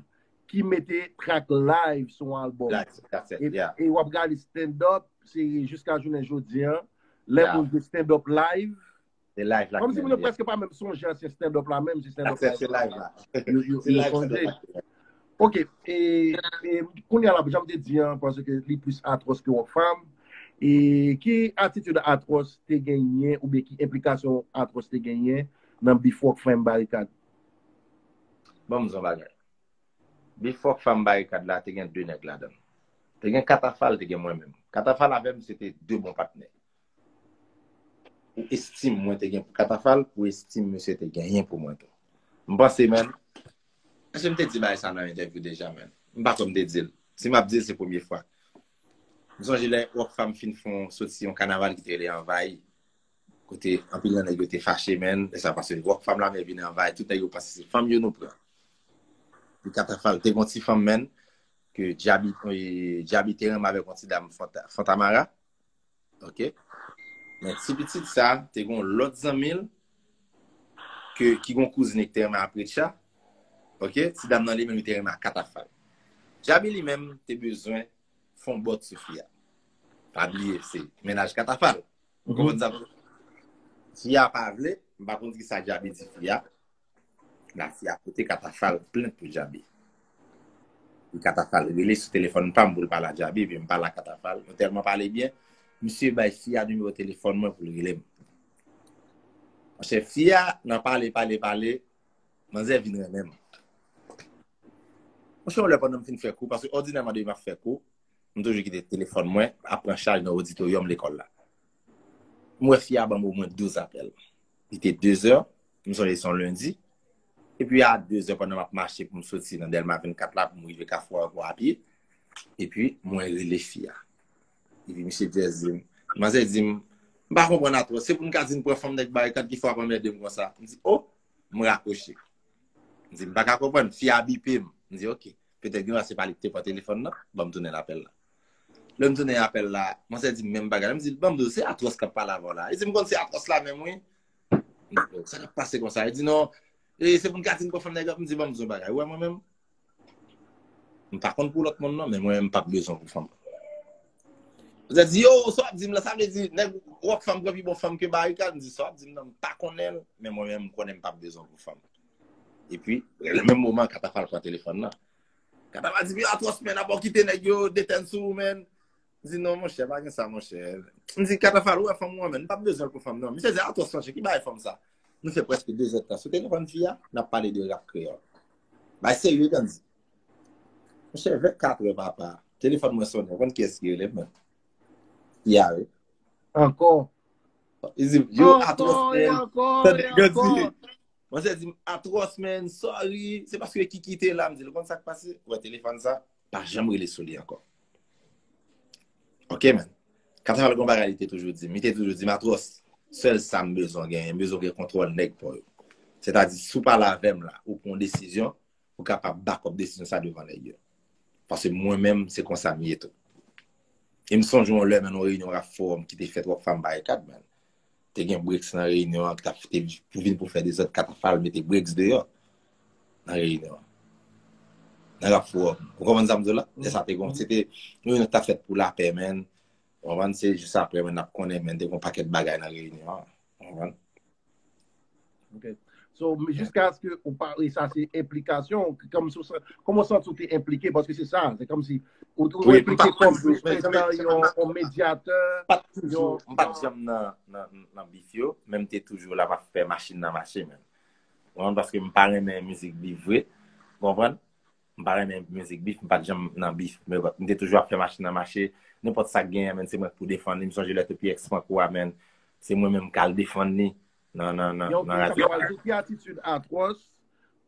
ki mete track live sou yon albòm. Like, that's it, E, yeah. e w ap gade stand-up, se jiska jounen jodi an, lè Yeah. moun di stand-up live, Se live la. kòm si ki moun yo menm, preske pa menm sonje ansyen stand-up la menm, se stand-up That's it, se live. Live la. Yo, yo, Se yo live sonje. Stand-up la. Ok, e, e kounye a la, jan m te di an, paske li plis Atwòs ke Rockfam. E ki atitid Atwòs te genyen, oubyen ki enplikasyon Atwòs te genyen nan bif Rockfam Barikad? Ban m di yon bagay. Bif Rockfam Barikad la te gen de nèg ladan l. Te gen Katafal, te gen mwen menm. Katafal avè m, se te de bon patnè. Pou estim mwen te gen pou Katafal, pou estim misye te genyen pou mwen tou. M panse, menm, èske m te di bagay sa nan entèvyou deja, menm? M pa kwè m te di l. Si m ap di l, se premye fwa. M sonje lè Rockfam fin fè yon soti yon kanaval ki te rele Anvayi. Kote anpil nan nèg yo te fache, menm. E sa pase Rockfam la, men vin anvayi. Tout nèg yo panse se fanm yo nou pran. Li Katafal te gon ti fanm, menm, ke Djabi, e, Djabi te renmen avèk yon ti dam Fonta- Fontamara. Ok? Men ti pitit sa, te gon lòt zanmi l, ke, ki gon kouzin ki te renmen a Preacha. Ok? Ti dam nan li menm, li te renmen a Katafal. Djabi li menm, te bezwen fon bòt sou fi a. Pa bliye, se mennaj Katafal. Ou konprann sa? Fi a pa vle, m pa konn ki sa Djabi di fi a. La fi a pote Katafal plent pou Djabi. E Katafal rele sou telefòn pa m pou l pale a Djabi, epi m pale a Katafal. Nou tèlman pale byen, misye bay fi a nimewo telefòn mwen pou l rele m. Monchè, fi a, nan pale, pale, pale, manzè vin renmen m. Monchè, yon lè pandan m fin fè kou, paske òdinèman depi m ap fè kou, m toujou kite telefòn mwen ap pran chaj nan oditoryòm lekòl la. M wè fi a ban m omwen douz apèl. Li te de zè, m sonje se yon lendi. Epi a de zè pandan m ap mache pou m soti nan Dèlma vennkat la pou m rive Kafou Ankò a pye. Epi mwen rele fi a. Epi misye Jazz di m, manzè di m, m pa konprann Atwòs. Se pou n ka di n pran fanm nèg Barikad ki fè w ap anmède m konsa. M di, o, m rakwoche. M di, m pa ka konprann. Fi a bipe m. M di, ok. Petèt gen se pa li ki te pran telefòn nan. Ban m tounen apèl la. Lè m tounen apèl la, manzè di m menm bagay la. M di, ban m di w, se Atwòs k ap pale avè w la. Li di m konn se Atwòs la menm, wi. M di, o, sa k ap pase konsa? Li di, non, e, se pou n ka di n pran fanm nèg la. M di, ban m di w bagay. Ou wè mwen menm? M pa konn pou lòt moun non, men mwen menm m p ap bezwen pou fanm. Manzè di, yo, sa w ap di m la, sa vle di, nèg Rockfam pran pi bon fanm ke Barikad? M di, sa w ap di m nan, m pa konnen l, men mwen menm m konnen m p ap bezwen pou fanm. Epi, lè menm moman, Katafal pran telefòn nan. Katafal di, yo, Atwòs, men, apa w kite nèg yo detèn sou ou, men. M di, non, monchè, pa gen sa, monchè. M di, Katafal, ou wè fanm ou an, men, m p ap bezwen l pou fanm, non. Misye di, Atwòs, monchè, ki bagay fanm sa? Nou fè prèske de zè tan sou telefòn fi a, n ap pale de rap kreyòl. Bay serye, Gandhi. Monchè, vennkat è, papa. Telefòn mwen sonnen. Ou konn kiyès ki rele m, men? Fi a, wi. Ankò. Li di, yo, Atwòs, men. Tande, Gandhi. Manzè di m, Atwòs, men, sorry. Se paske Kiki te la. M di l, ou konn sa k pase? Ou wè telefòn sa? Pa janm rele sou li ankò. Ok, men. Katafal gon bagay li te toujou di m. Li te toujou di m, Atwòs, sèl sa m bezwen genyen, m bezwen gen kontwòl nèg pa w yo. Sètadi, si w pale avè m la, ou pran yon desizyon, ou kapab back up desizyon sa devan nèg yo. Paske mwen menm, se konsa m ye tou. E m sonje yon lè, men, yon reyinyon Rap Forum ki te fèt Rockfam Barikad, men. Te gen Brix nan reyinyon an, ki t ap te pou vin pou fè dezòd, Katafal mete Brix deyò nan reyinyon an. Nan Rap Forum. Ou konprann sa m di w la? E sa te gon, se te yon reyinyon ki t ap fèt pou lapè, men. Ou konprann? Se jis apre, men, n ap konnen, men, te gon pakèt bagay nan reyinyon an. Ou konprann? Ok. So, jiskaske ou pa, e sa se enplikasyon, kòm si w sa- kòman w santi w te enplike, paske se sa, se kòm si ou, ou Wi, m enplike pa kòm toujou, men, men, etan yon, yon medyatè, m pa toujou, yon, m pa t janm nan, nan, nan bif yo, men m te toujou la, m ap fè machin nan mache, men. Ou konprann? Paske m pa renmen mizik bif vre. Ou konprann? M pa renmen mizik bif, m pa t janm nan bif. Men m te toujou ap fè machin nan mache. Nenpòt sa k genyen, men, se mwen k pou defann li. M sonje lè T P X pran kou a, men, se mwen menm k al defann li nan, nan, nan, Yo, nan yo radyo. Pral di ki atitid Atwòs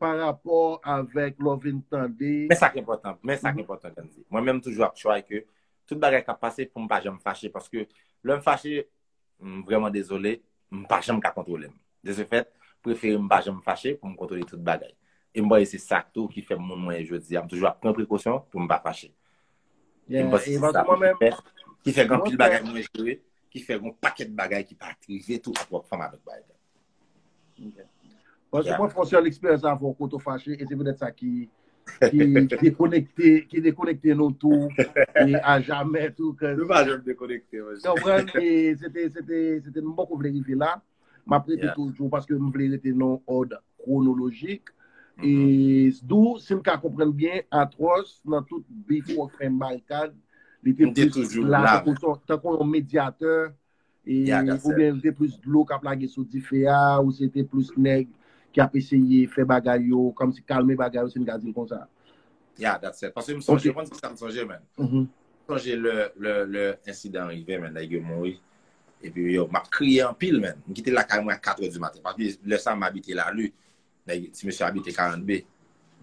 pa rapò avèk lè w vin tande. Men sa k enpòtan, men sa k enpòtan, Gandhi. Mwen menm toujou ap try ke tout bagay k ap pase pou m pa janm fache, paske lè m fache, m vrèman dezole, m pa janm ka kontwole m. De ce fait, prefere m pa janm fache pou m kontwole tout bagay. E m panse se sa tou ki fè m moun mwen ye jodi a. M toujou ap pran prekosyon pou m pa fache. E m panse se sa tou ki fè, ki fè gen anpil bagay mwen jere, ki fè gen pakèt bagay ki pa rive tou ap wòk fanm avèk bagay. Paske mwen fè yon sèl eksperyans avè w kote w fache, e se petèt sa ki ki dekonekte ki dekonekte nou tou e a jamè tou. Nou pa janm dekonekte. Konprann? E se te se te se te nou poko vle rive la. M ap rete toujou paske m vle rete nan òd kwonolojik. E dou si m ka konprann byen, Atwòs nan tout bif wòk fè m barikad, li te plis la tankou yon medyatè. Oubyen li te plis dlo k ap lage sou dife a, ou se te plis nèg ki ap eseye fè bagay yo kòmsi kalme bagay yo, si n ka di l konsa. Yeah, that's it. Paske m sonje, konn sa m sonje, man. M sonje lè lè lè ensidan an rive, man, nèg yo mouri. Epi yo, m ap kriye anpil, man. M kite lakay mwen a katrè di maten. Paske lè sa a m abite Lali. Nèg ti mesye abite karant B.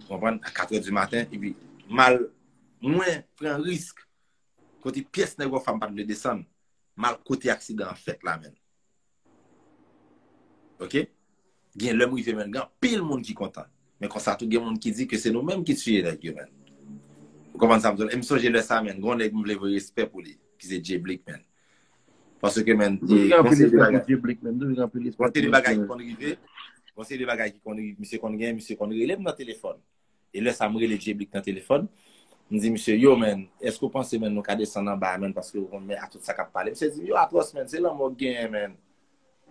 Ou konprann? A katrè di maten, epi m al, mwen pran risk. Kote pyès nèg wòf la m pa t vle desann. M al kote aksidan an fèt la, man. Oke? Gen lè m rive, man, gen anpil moun ki kontan. Men konsa tou gen moun ki di ke se nou menm ki tiye nèg yo, man. Ou konprann sa m di w la? E m sonje lè sa, man, gen yon nèg m vle voye respè pou li, ki se Jay Blick, man. Paske, man, gen yon seri de bagay, gen yon seri de bagay ki konn rive, gen yon seri de bagay ki konn rive, misye konn gen, misye konn rele m nan telefòn. E lè sa a m rele Jay Blick nan telefòn. M di misye, yo, man, èske w panse, man, nou ka desann anba a, man, paske ou konn, men a tout sa k ap pale. Misye di m, yo, Atwòs, man, se lanmò w genyen, man.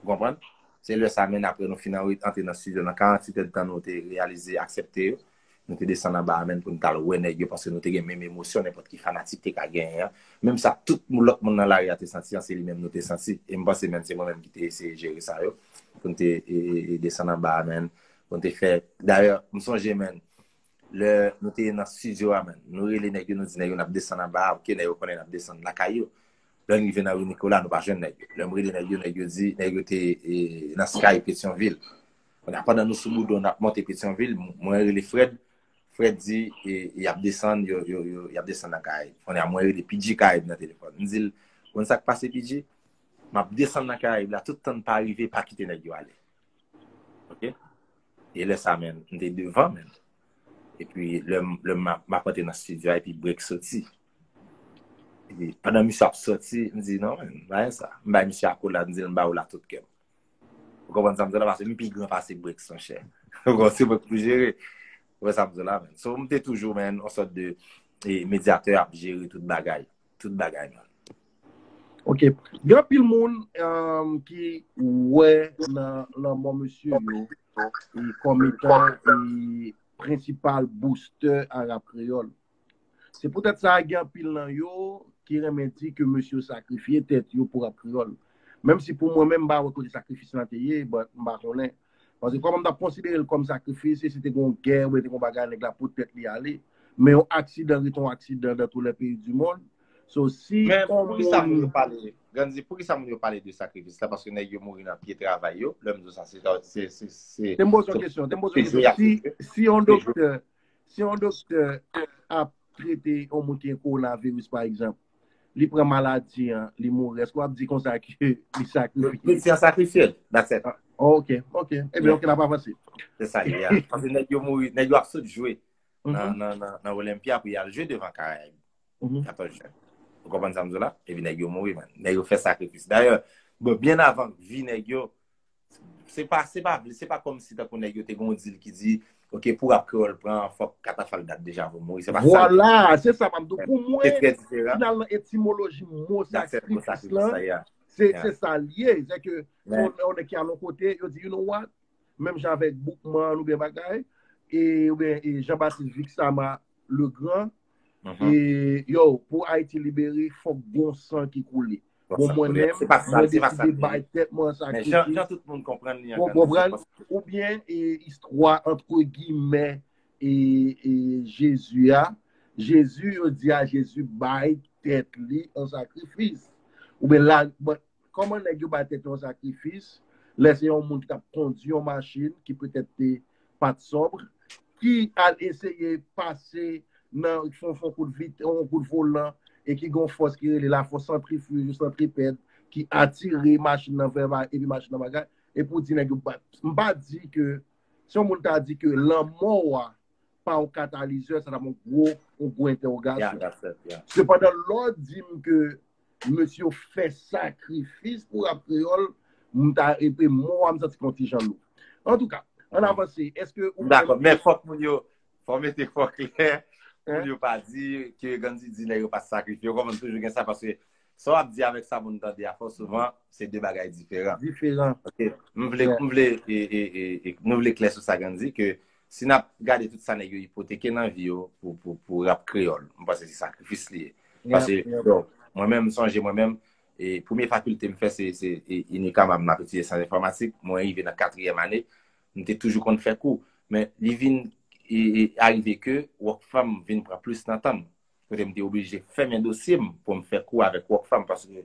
Ou konprann? Se lè sa a, man, apre nou fin antre nan estidyo, nan karannwit èdtan nou te reyalize, aksepte yo, nou te desann anba a, man, pou n t al wè nèg yo, paske nou te gen menm emosyon nenpòt ki fanatik te ka genyen an. Menm sa tout lòt moun nan lari a te santi an, se li menm nou te santi. E m panse, man, se mwen menm ki te eseye jere sa yo, pou n te desann anba a, man. Pou n te fè, dayè, m sonje, man, lè nou te nan estidyo a, man, nou rele nèg yo, nou di nèg yo n ap desann anba a, oke, nèg yo konnen n ap desann lakay yo. Lè n rive nan ri Nikola, nou pa jwenn nèg yo. Lè m rele nèg yo, nèg yo di nèg yo te nan Sky Petyonvil. Kounye a, pandan nou sou Boudon, n ap monte Petyonvil, mwen rele Fred. Fred di y ap desann, yo, yo, yo, y ap desann nan Karayib. Kounye a, mwen rele P J Karayib nan telefòn. M di l, konn sa k pase, P J? M ap desann nan Karayib la, tout tan n pa rive, pa kite nèg yo ale. Oke? E lè sa, man, m te devan, man. Epi lè m ap antre nan estidyo a, epi Break soti. Epi pandan misye ap soti, m di, non, man, m pa renmen sa. M bay misye akolad, m di l, m ba ou la tout kè m. Ou konprann sa m di w la, paske m pi gran pase Break, monchè. Ou konprann, se mwen k pou jere. Ou wè sa m di w la, man. So, m te toujou, man, yon sòt de medyatè ap jere tout bagay. Tout bagay, man. Ok. Gen anpil moun ki wè nan lanmò mesye yo kòm etan prensipal boustè a rap kreyòl. Se poutèt sa, gen anpil nan yo ki renmen di ke mesye yo sakrifye tèt yo pou rap kreyòl. Menm si pou mwen menm, m pa wè kote sakrifis lan te ye, but m pa konnen. Paske kòman m t ap konsidere l kòm sakrifis, e si te gen yon gè, oubyen te gen yon bagay, nèg la pot tèt li ale. Men yon aksidan rete yon aksidan dans tous les pays du monde. So, si yon moun... Men poukisa moun yo pale, Grandy, poukisa moun yo pale de sakrifis la? Paske nèg yo mouri nan pye travay yo. Lè m di w sa, se... Se m poze yon kesyon, se m poze yon kesyon. Si, si yon doktè, si yon doktè ap trete yon moun ki gen kowonaviris, pa egzanp, li pran maladi an, li mouri, èske w ap di konsa ke li sakrifye? Medsen an sakrifye l, that's it. Ok, ok. Ebyen, ok, n ap avanse. Se sa l ye a. Paske nèg yo mouri, nèg yo ap sot jwe nan, nan, nan, nan Olympia pou y al jwe devan Karayib. Y ap al jwe. Ou konprann sa m di w la? Epi nèg yo mouri, man. Nèg yo fè sakrifis. Dayè, bon, byen avan vi nèg yo, se pa, se pa, se pa kòmsi tankou nèg yo te gen yon dil ki di, ok, pou rap kreyòl pran, fòk Katafal Dat Dejavwa mouri. Se pa sa. Vwala, se sa m ap di w. Pou mwen, finalman, etimoloji mo sakrifis lan, se, se sa l ye. Se ke yon, yon nèg ki al yon kote, yo di, you know what? Menm jan avèk Boukman oubyen bagay, e, oubyen e Jean Baptiste Vixama Legrand, e, yo, pou Ayiti libere, fòk gon san ki koule. Bon, mwen menm, mwen deside bay tèt mwen an sakrifis. Ou konprann? Oubyen e, istwa, antre gimè, e, e Jezi a. Jezi, yo di a Jezi bay tèt li an sakrifis. Oubyen la, kòman nèg yo bay tèt yo an sakrifis, lè se yon moun ki t ap kondui yon machin ki petèt te pa t sòb, ki al eseye pase nan, fè yon, fè yon kout vit, yon kout volan, e ki gen yon fòs ki rele lafòs santrifij ou santripèd, ki atire machin nan fè bagay, epi machin nan bagay, epi w di nèg yo bat. M pa di ke, si yon moun ta di ke lanmò w a pa yon katalizè, sa ta yon gwo, yon gwo entèwogasyon. Sepandan, lè w di m ke mesye yo fè sakrifis pou rap kreyòl, m ta, epi mo a m santi konn ti jan lou. Antouka, ann avanse. Èske ou menm... Dakò, men fòk moun yo, fò mete fò klè, moun yo pa di ke Gandhi di nèg yo pa sakrifye. Ou konprann, toujou gen sa, paske sa w ap di avèk sa moun tande a, fò souvan, se de bagay diferan. Diferan. Ok, m vle, m vle, e, e, e, e, nou vle klè sou sa, Gandhi, ke si n ap gade tout sa nèg yo ipoteke nan vi yo pou, pou, pou rap kreyòl, m panse se sakrifis li ye. Paske, bon, mwen menm, m sonje mwen menm, e premye fakilte m fè, se, se e, Unicam, m ap etidye syans enfòmatik, mwen rive nan katriyèm ane, m te toujou konn fè kou. Men li vin e, e, arive ke Rockfam vin pran plis nan tan m. Kote m te oblije fèmen dosye m pou m fè kou avèk Rockfam, paske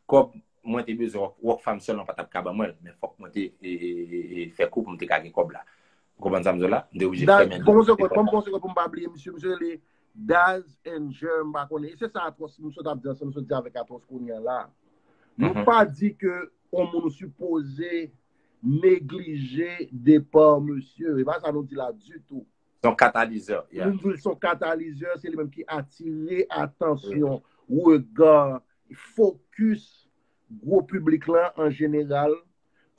kòb mwen te bezwen Rock, Rockfam sèlman pa t ap ka ban mwen l, men fòk mwen te e, e, e, e, fè kou pou m te ka gen kòb la. Ou konprann sa m di w la? M te oblije fèmen dosye m. Ban m yon segond, ban m yon segond pou m pa bliye misye. Misye rele Daz and Jer, m pa konnen. E se sa Atwòs, m sot ap di ansanm, m sot di avèk Atwòs kounye a la. Nou pa di ke yon moun sipoze neglije depa misye. E pa sa nou di la ditou. Se yon katalizè, yeah. Nou di l se yon katalizè, se li menm ki atire atansyon, rega, fokis gwo piblik lan an jeneral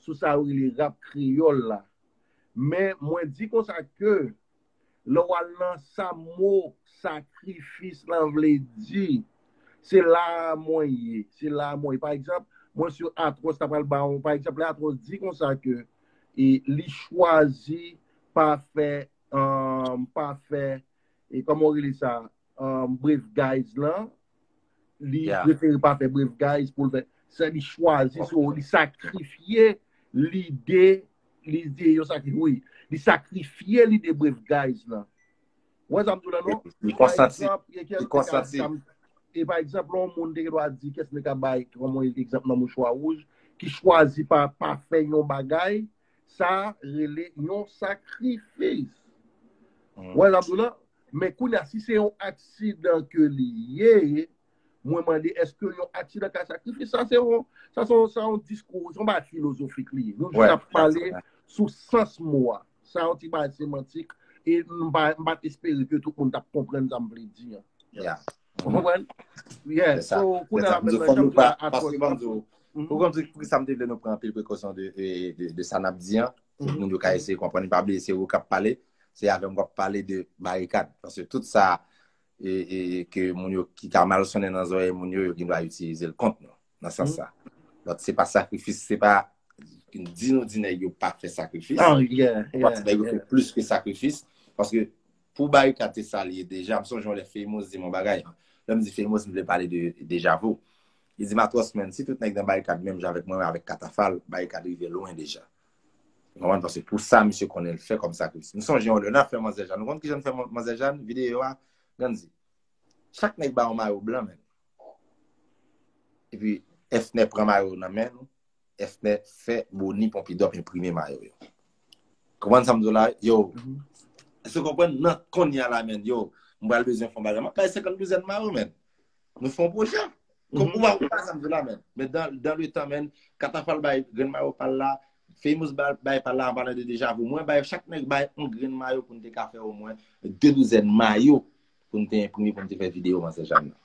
sou sa yo rele rap kreyòl la. Men mwen di konsa ke lè w al nan sa mo sakrifis lan vle di, se la a mwen ye, se la a mwen ye. Pa egzanp, mwen si Atwòs ta pral ba yon, pa egzanp, lè Atwòs di konsa ke e, li chwazi pa fè, um, pa fè, e, kòman w rele sa, um, Brave Guys lan, li prefere pa fè Brave Guys pou l fè. Sa li chwazi, so, li sakrifye lide, lide, yo sakri-, wi, li sakrifye lide Brave Guys lan. Ou wè sa m di w la, non? Li konsanti. Pa egzanp, gen kèk li konsanti. E pa egzanp, lè yon moun te gen dwa di, kès mwen ka bay kòm yon egzanp nan Mouchwa Wouj, ki chwazi pa, pa fè yon bagay, sa rele yon sakrifis. Ou wè sa m di w la? Men kounye a, si se yon aksidan ke li ye, mwen mande, èske yon aksidan ka sakrifis? Sa se yon, sa se yon, sa yon diskou, se yon bagay filozofik li ye. Nou jis ap pale sou sans mo a. Sa yon ti bagay semantik, e m pa, m pa t espere ke tout moun t ap konprann sa m vle di an. Ou konprann? Yeah, so, kounye a, menm jan Atwòs, paske ban m di w, ou konn di poukisa m te vle nou pran anpil prekosyon de, de, de, de sa n ap di an, pou moun yo ka eseye konprann, pa bliye se ou k ap pale, se avè m w ap pale de Barikad, paske tout sa e, e, ke moun yo ki ka mal sonnen nan zòrèy moun yo, yo gen dwa itilize l kont nou, nan sans sa. Donk, se pa sakrifis, se pa di nou di nèg yo pa fè sakrifis. Ou pa di nèg yo fè plis ke sakrifis, paske pou Barikad se sa li ye deja, m sonje yon lè Famous di m yon bagay. Lè m di Famous, m vle pale de Deja Vu. Li di m, Atwòs, menm si tout nèg nan Barikad menm jan avèk mwen, avèk Katafal, Barikad rive lwen deja. Ou konprann? Paske pou sa, misye konnen l fè kòm sakrifis. M sonje yon lè, n ap fè Manzè Jàn. Ou konn kijan n fè Manzè Jàn? Videyo a, Gandhi. Chak nèg ba yon mayo blan, menm. Epi, Efnè pran mayo nan men nou. Efnè fè Boni Ponpidòp enprime mayo yo. Konprann sa m di w la? Yo. Èske w konprann? Nan kounye a la, menm, yo, m pral bezwen fè yon bagay. M ap bay senkant douzèn mayo, menm. Nou fè yon pwojè. Ou pa, ou pa sa m di la, menm. Men dan, dan le tan, menm, Katafal bay grenn mayo pa l la, Famous bay, bay pa l la, an palan de Deja Vu, mwen bay, chak nèg bay yon grenn mayo pou n te ka fè omwen de douzèn mayo pou n te enprime, pou n te fè videyo Manzè Jàn nan.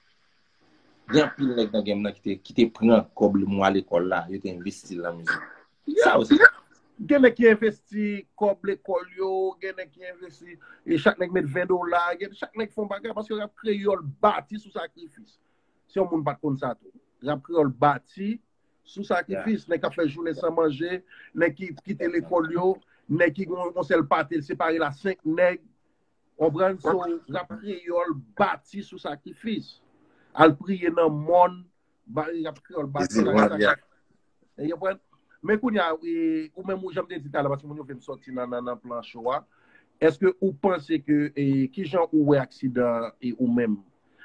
Gen anpil nèg nan game nan ki te, ki te pran kòb mwa lekòl la, yo te envesti l nan mizik. Sa osi. Gen nèg ki envesti kòb lekòl yo, gen nèg ki envesti, e chak nèg met ven dola, gen, chak nèg fè yon bagay, paske rap kreyòl bati sou sakrifis. Si yon moun pa t konn sa tou. Rap kreyòl bati sou sakrifis. Nèg k ap fè jounen san manje, nèg ki kite lekòl yo, nèg ki gen yon sèl pate, l separe l a senk nèg. Konprann? So, rap kreyòl bati sou sakrifis. Al priye nan mòn, ba, rap kreyòl bati sou sakrifis. Ou konprann? Men kounye a, e, ou menm, ou, jan m te di talè, paske moun yo vle m sòti nan, nan, nan plan show a. Èske ou panse ke, e, kijan ou wè aksidan an, e, ou menm?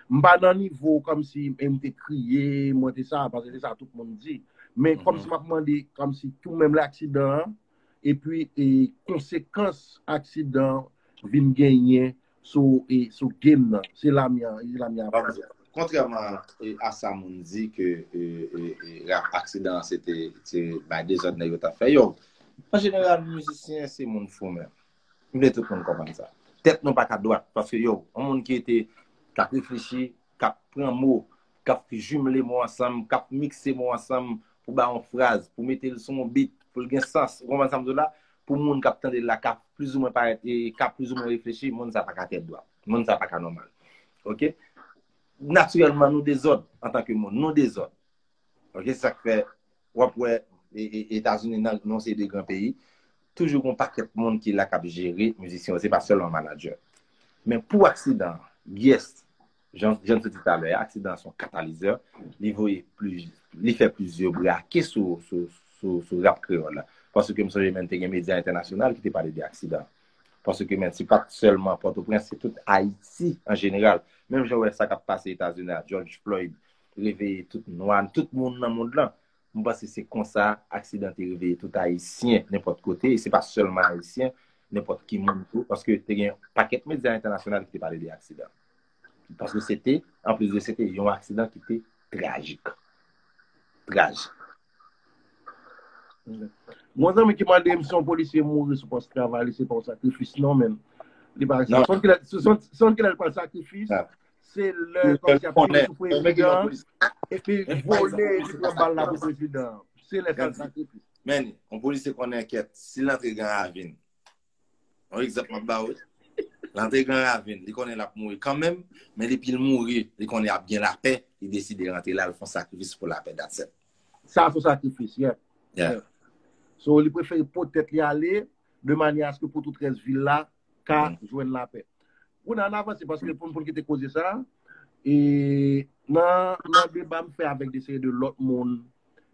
M pa nan nivo kòmsi, e, m te kriye, mwen te sa, paske se sa tout moun di. Men kòmsi m ap mande, kòmsi ou menm lè aksidan an, epi, e, konsekans aksidan an vin genyen sou, e, sou game nan. Se Lamia, se Lamia ap pale. kontrèman e, a sa moun di ke e, e, e, rap aksidan se te se bay dezòd nèg yo t ap fè yo. An jeneral, mizisyen se moun fou menm. M vle tout moun konprann sa. Tèt nou pa ka dwat, paske yo, yon moun ki te k ap reflechi, k ap pran mo, k ap jimle mo ansanm, k ap mikse mo ansanm pou bay yon fraz, pou mete l sou yon beat, pou l gen sans. Ou konprann sa m di w la? Pou moun k ap tande l la, k ap plizoumwen parèt, e k ap plizoumwen reflechi, moun sa pa ka tèt dwat. Moun sa pa ka nòmal. Oke? Natirèlman, nou dezòd antanke moun. Nou dezòd. Oke, se sa k fè w ap wè e, e, Etazini nan nan yon seri de gran peyi, toujou gen yon pakèt moun ki la k ap jere mizisyen yo, se pa sèlman manadjè. Men pou aksidan, yes, jan jan n te di talè a, aksidan an se yon katalizè, li voye pli, li fè plizyè brake sou, sou, sou, sou rap kreyòl la. Paske m sonje menm te gen medya entènasyonal ki te pale de aksidan. Paske menm se pa t sèlman Pòtoprens, se tout Ayiti an jeneral. Menm jan w wè sa k ap pase Etazini a, George Floyd, reveye tout nwa, tout moun nan mond lan. M panse se konsa aksidan te reveye tout Ayisyen, nenpòt kote, e se pa sèlman Ayisyen, nenpòt ki moun tou, paske te gen pakèt medya entènasyonal ki te pale de aksidan. Paske se te, anplis de se te yon aksidan ki te trajik. Trajik. Mwen zanmi ki mande m si yon polisye mouri sou pòs travay li, se pa yon sakrifis non, men li pa sa. Sonn kilè, sonn kilè li pral sakrifis, se lè kòmsi ap tire sou prezidan, epi vole, epi pran bal la pou prezidan. Se lè sa l sakrifis. Men, yon polisye konnen kèt, si l antre gen ravin, yon egzanp m ap ba w, l antre gen ravin, li konnen l ap mouri kanmenm, men depi l mouri, li konnen ap gen lapè, li deside rantre la, l fè yon sakrifis pou lapè, that's it. Sa se yon sakrifis, yeah. Yeah. So, li prefere pote tèt li ale, de manyè aske pou tout rès vil la ka jwenn lapè. Pou n avanse, paske pou n pou n kite koze sa, e nan nan deba m fè avèk de seri de lòt moun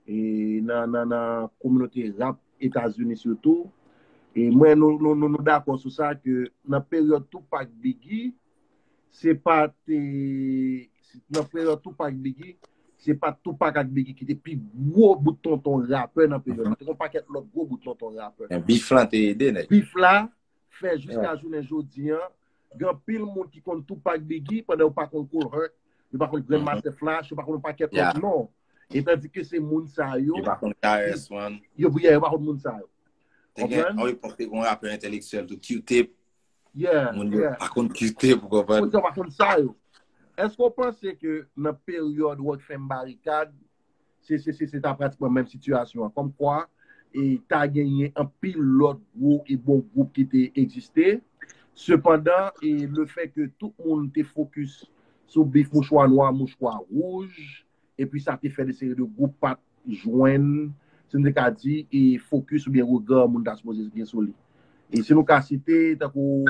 e nan nan nan kominote rap Etazini sitou, e mwen nou nou nou nou dakò sou sa ke nan peryòd Tupac Biggie, se pa te nan peryòd Tupac Biggie, se pa Tupac ak Biggie ki te pi gwo bout tonton rapè nan peryòd la. Te gen yon pakèt lòt gwo bout tonton rapè. Men bif lan te ede nèg. Bif la fè jiska jounen jodi an, gen anpil moun ki konn Tupac Biggie pandan yo pa konn Kool Herc, yo pa konn Grandmaster Flash, yo pa konn yon pakèt lòt non. E tandike se moun sa yo. Yo pa konn K R S One. Yo, yeah, yo pa konn moun sa yo. Te gen yon epòk te gen yon rapè entèlektyèl tou, Q-Tip. Yeah, Moun yo pa konn Q-Tip, ou konprann? Moun yo pa konn sa yo. Èske w panse ke nan peryòd Rockfam Barikad, se se se se ta pratikman menm sitiyasyon an? Kòmkwa e ta genyen anpil lòt gwo e bon gwoup ki te egziste. Sepandan, e le fè ke tout moun te fokis sou bif mouchwa nwa, mouchwa wouj, epi sa te fè de seri de gwoup pa t jwenn, si n te ka di, e fokis oubyen rega moun ta sipoze gen sou li. E si nou ka site, tankou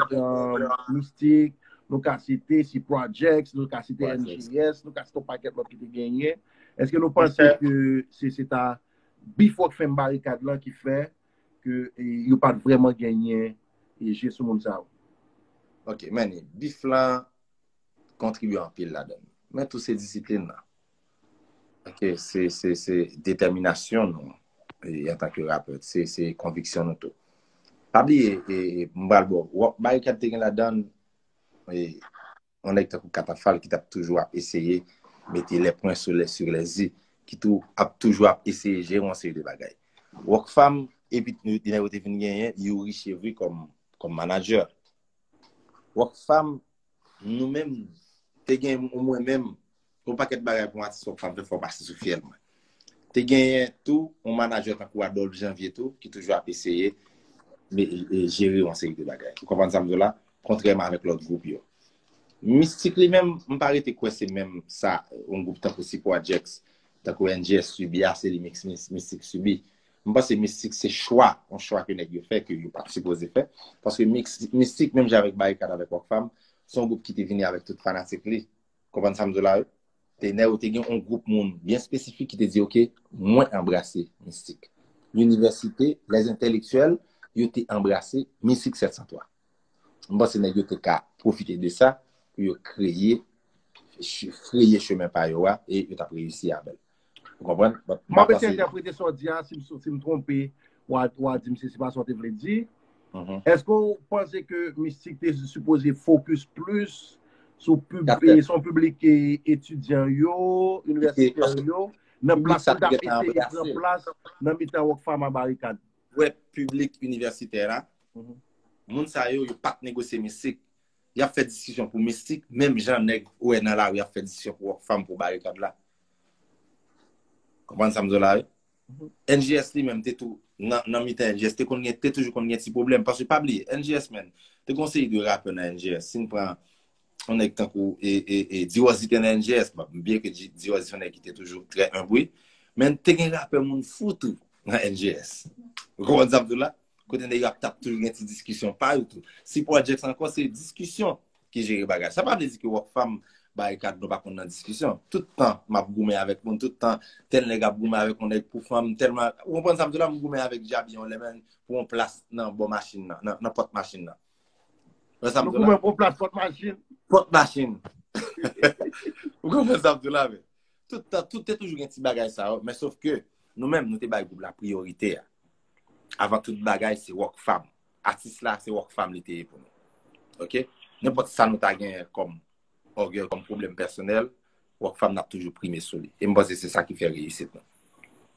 Mystik, nou ka site si Projects, nou ka site M J S, nou ka site yon pakèt lòt ki te genyen. Èske nou panse ke se se ta bif Rockfam Barikad lan ki fè ke e, yo pa t vrèman genyen e, je sou moun sa yo? Ok, men bif lan kontribye anpil ladan l. Men tou se disiplin lan. Ok, se se se detèminasyon nou e, antanke rapè, se se konviksyon nou tou. Pa bliye, e, e, m pral ba w, Barikad te gen ladan l, e, yon nèg tankou Katafal ki t ap toujou ap eseye mete les points sur les sur les i, ki tou ap toujou ap eseye jere yon seri de bagay. Rockfam, epi nèg yo te vin genyen Youri Chevry kòm kòm manadjè. Rockfam, nou menm, te gen mwen menm, yon pakèt bagay pou yon atis Rockfam fè, fò w pase sou fyèl mwen. Te genyen tou yon manadjè tankou Adolphe Janvier tou, ki toujou ap eseye jere yon seri de bagay. Ou konprann sa m di w la? Kontrèman avèk lòt gwoup yo. Mystik li menm, m pa rete kwè se menm sa yon gwoup tankou si Projects, tankou N J S sibi a, se li Mix Mystik sibi. M panse Mystik se chwa, yon chwa ke nèg yo fè, ke yo pa t sipoze fè. Paske Mix, Mystik, menm jan avèk Barikad, avèk Rockfam, se yon gwoup ki te vini avèk tout fanatik li. Konprann sa m di w la wi? Te nèg yo te gen yon gwoup moun byen espesifik ki te di, oke, mwen anbrase Mystik. Linivèsite, les entèlektyèl, yo te anbrase Mystik sèt san twa. M panse nèg yo te ka pwofite de sa pou yo kreye, freye chemen pa yo a e yo t ap reyisi avè l. Ou konprann? M ap eseye entèprete sa w di a, si m si m twonpe, w a w a di m si se pa sa w te vle di. Èske w panse ke Mystik te sipoze fokis plis sou pib, eh, sou piblik, eh, etidyan yo, inivèsitè yo, nan plas pou t ap eseye pran plas nan mitan Rockfam a Barikad. Wè, piblik inivèsitè la, moun sa yo, yo pa t negosye mistik. Y ap fè diskisyon pou mistik, menm jan nèg ou wè nan lari ap fè diskisyon pou Rockfam pou Barikad la. Konprann sa m di w la, wi? N G S li menm te tou, nan, nan mitan N G S, te konn gen, te toujou konn gen ti pwoblèm. Paske pa bliye, N G S, menm, te gon seri de rapè nan N G S. Si n pran yon nèg tankou e, e, e, Diwòzi te nan N G S, bon, byen ke Di- Diwòzi se yon nèg ki te toujou trè enb, wi. Men te gen rapè moun fou tou nan N G S. Ou konprann sa m di w la? Kote nèg yo ap t ap toujou gen ti diskisyon pa yo tou. Si Projects ankò, se diskisyon ki jere bagay. Sa pa vle di ke Rockfam Barikad nou pa konn nan diskisyon. Tout tan m ap goumen avèk moun, tout tan tèl nèg ap goumen avèk yon nèg pou fanm, tèlman, ou konprann sa m di w la, m goumen avèk Djabi yon lè menm pou yon plas nan bò machin nan, nan, nan pòt machin nan. Ou konprann sa m di w la? Yon plas pòt machin. Pòt machin. Ou konprann sa m di w la, men? Tout tan, tout te toujou gen ti bagay sa yo, men sof ke nou menm, nou te bay gwoup la priyorite a. Avan tout bagay, se Rockfam. Atis la, se Rockfam li te ye pou nou. Oke? Nenpòt sa nou ta genyen kòm ògèy, kòm pwoblèm pèsonèl, Rockfam n ap toujou prime sou li. E m panse se sa ki fè reyisit nou.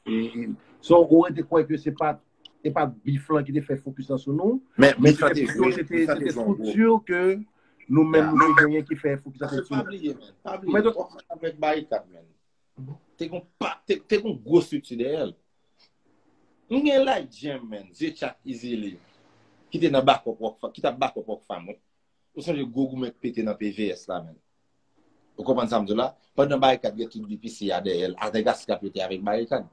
E, e, so, ou rete kwè ke se pa, se pa bif lan ki te fè fokis lan sou nou, Men men bif lan se te te plito, jwe, se te, bif lan se te te jwe yon gwo. estrikti ke nou menm nou te genyen ki fè fokis lan te Paske sou pa nou. bliye, men. Pa Men bliye, tout- Rockfam avèk Barikad, men. Te gon pa, te, te gon gwo estrikti dèyè l. M gen Light Jam, men. Zye Tchak Izili. Ki te nan bakòp Rockfam, ki t ap bakòp Rockfam, wi. Ou sonje gwo goumen k pete nan P V S la, men. Ou konprann sa m di w la? Pandan Barikad gen tout B P C a dèyè l, avèk Askap yo te avèk Barikad.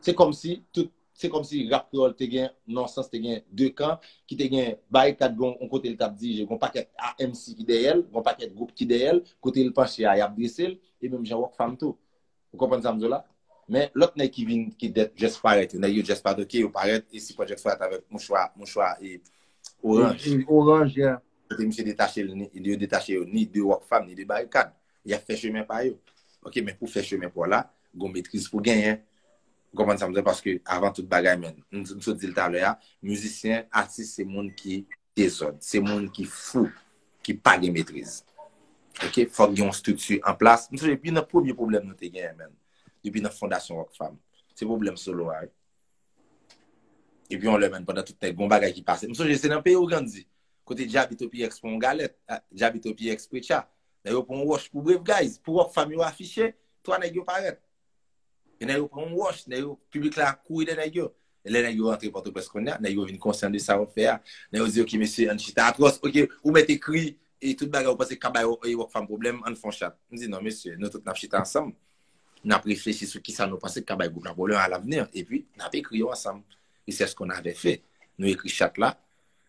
Se kòmsi tout, se kòmsi rap kreyòl te gen, nan sans te gen de kan, ki te gen Barikad gon yon kote l t ap dirije, gon pakèt a M C ki dèyè l, gon pakèt gwoup ki dèyè l, kote l panche a, y ap drese l, e menm jan Rockfam tou. Ou konprann sa m di w la? Men lòt nèg ki vin, ki dèt just parèt yo, nèg yo just pa toke, yo parèt, e si Projects parèt avèk mouchwa, mouchwa e oranj. E, e, oranj, yeah. Kote misye detache l, ni- yo detache yo ni de Rockfam, ni de Barikad. Y ap fè chemen pa yo. Oke, men pou fè chemen pa w la, gon metriz pou genyen. Ou konprann sa m di w? Paske avan tout bagay, men, m, m sot di l talè a, mizisyen, atis, se moun ki dezòd, se moun ki fou, ki pa gen metriz. Oke, fòk gen yon estrikti an plas. M sonje, youn nan premye pwoblèm nou te genyen, men, depi nan fondasyon Rockfam, se pwoblèm solo a, wi. Epi yon lè, men, pandan tout nèg, gon bagay ki pase. M sonje se nan peyi Ogandi, kote Djabi Topiyex pran yon galèt, a, Djabi Topiyex Preacha. Nèg yo pran yon wòch pou Brave Guys, pou Rockfam yo afiche, twa nèg yo parèt. E nèg yo pran yon wòch, nèg yo, piblik la kouri dèyè nèg yo. E lè nèg yo rantre Pòtoprens kounye a, nèg yo vin konsyan de sa yo fè a. Nèg yo di, "Oke, mesye, ann chita atwòs. Oke, ou mèt ekri, e tout bagay, ou panse k ka bay, e, Rockfam pwoblèm, ann fè yon chat." M di, "Non, mesye, nou tout n ap chita ansanm. N ap reflechi sou kisa nou panse k ka bay gwoup la pwoblèm a lavni. Epi, n ap ekri yo ansanm." E c'est ce qu'on avait fait. Nou ekri chat la.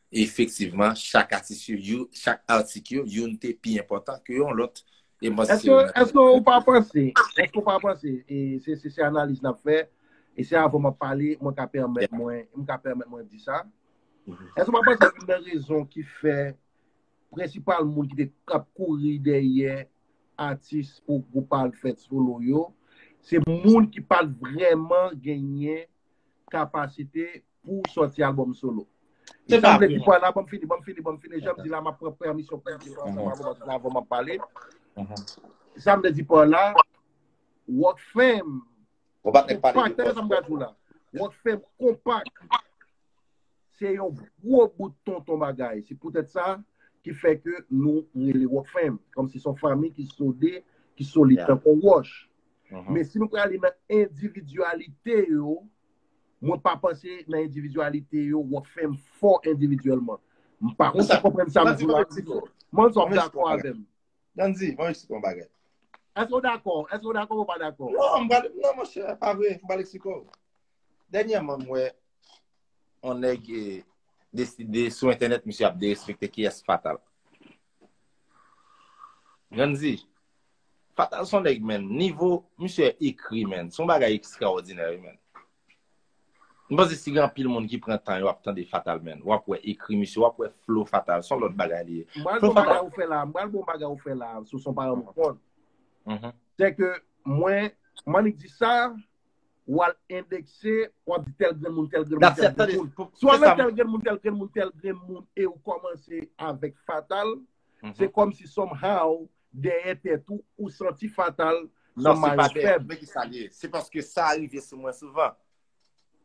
E efektivman, chak atis yo, yo, chak atik yo, youn te pi enpòtan ke yon lòt. E m panse se Èske, èske ou pa panse, èske ou pa panse, e se, se, se analiz n ap fè, e se avan m ap pale, mwen ka pèmèt mwen, m ka pèmèt mwen di sa. Èske ou pa panse youn nan rezon ki fè prensipal moun ki te ap kouri dèyè atis pou gwoup pa al fè solo yo, se moun ki pa t vrèman genyen kapasite pou sòti albòm solo. E sa m vle di pa la, ban m fini, ban m fini, ban m fini. Jan m di la, m ap pran pèmisyon pou m di sa ansanm avè w, paske la, avan m ap pale. Sa m vle di pa la, Rockfam, Ou pa t nèk pale Konpak, tande sa m pral di w la. Rockfam, Konpak, se yon gwo bout tonton bagay. Se poutèt sa ki fè ke nou rele Rockfam. Kòmsi se yon fanmi ki sode, ki solid tankou yon wòch. Men si nou prale nan endividyalite yo, mwen pa panse nan endividyalite yo, Rockfam fò endividyèlman. M pa konn si w konprann sa m di la. Mwen, si w ap dakò avè m. Dandy, mwen eksplike yon bagay. Èske w dakò? Èske w dakò ou pa dakò? Non, m pral, non, monchè, pa vre, m pral eksplike w. Dènyèman, m wè yon nèg, eh, deside sou entènèt, misye ap derespekte kiyès Fatal. Dandy, Fatal se yon nèg, men, nivo misye ekri, men, se yon bagay ekstraòdinè, wi, men. M panse si gen anpil moun ki pran tan yo ap tande Fatal, men, w ap wè ekri misye, w ap wè flow Fatal, se yon lòt bagay li ye. M pral bon bagay ou fè la, m pral bon bagay ou fè la, sou son pa rann kont. Se ke mwen, m annik di sa, w al endekse, w ap di tèl grenn moun, tèl grenn moun, tèl grenn moun. Si w al nan tèl grenn moun, tèl grenn moun, tèl grenn moun, e ou kòmanse avèk Fatal, se kòmsi somehow, dèyè tèt ou, ou santi Fatal se yon mayon fèb. Men ki sa l ye? Se paske sa rive sou mwen souvan.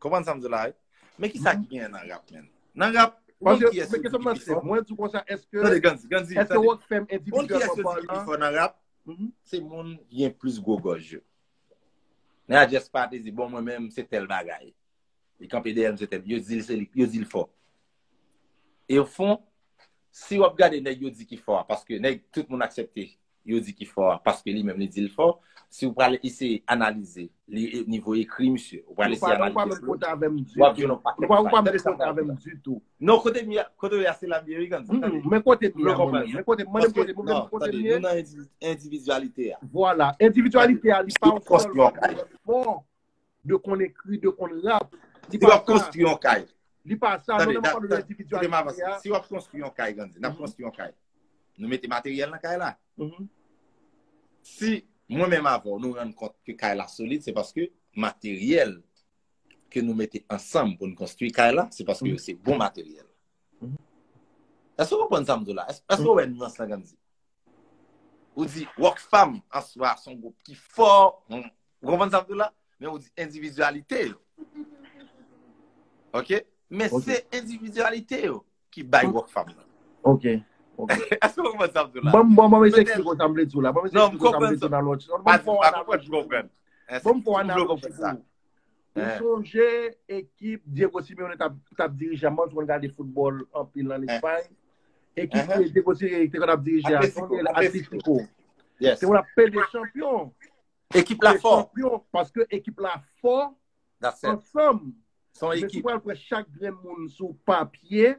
Konprann sa m di w la, wi? Men ki sa ki genyen nan rap, menn? Nan rap, ou konn kiyès yo di ki pi fò? Mwen di w konsa, èske, tande, Gandhi, Gandhi, èske Rockfam endividyèlman palan, se moun ki gen plis gwo gòj yo? Nèg a just pa te di, bon, mwen menm, se tèl bagay. Li kanpe dèyè m, se tèl. Yo di l se li, yo di l fò. E o fon, si w ap gade nèg yo di ki fò a, paske nèg tout moun aksepte yo di ki fò a, paske li menm li di l fò, si w pral eseye analize li, e, nivo ekri misye, ou pral eseye analize flow, w ap jwenn yon pakèt bagay. Tande sa m pral di la. Non, kote m ye, kote m ye a, se la m ye, wi, Gandhi. Tande. Men kote m ye a, mwen menm. Men kote m, mande m kote m, ou menm kote m ye. Nou nan endividyalite a. Vwala, endividyalite a, li pa yon sèl fò de konn ekri, de konn rap. Li pa sa. Si w ap konstwi yon kay. Li pa sa. Non, non, m ap pale de endividyalite a. Si w ap konstwi yon kay, Gandhi, n ap konstwi yon kay. Nou mete materyèl nan kay la. Si mwen menm avè w, nou rann kont ke kay la solid, se paske materyèl ke nou mete ansanm pou n konstwi kay la, se paske yo se bon materyèl. Èske w konprann sa m di w la? Èske, èske w wè nyans lan, Gandhi? Ou di Rockfam an swa se yon gwoup ki fò. Ou konprann sa m di w la? Men ou di endividyalite yo. Ok? Men se endividyalite yo ki bay Rockfam nan. Ok. Ok. Èske w konprann sa m di w la? Ban m, ban m, ban m eseye eksplike w sa m vle di w la. Ban m eseye eksplike w sa m vle di w nan lòt. Ban m fè yon analoji pou ou. Ban m fè yon analoji pou ou. Ou sonje ekip Diego Simeone t ap, t ap dirije a, m panse w konn gade foutbòl anpil ann Espay. Ekip ke Diego Simeone te konn ap dirije a, se Atletico. Te konn ap pede chanpyon. Ekip la fò. Chanpyon, paske ekip la fò ansanm. Men si w pral pran chak grenn moun sou papye,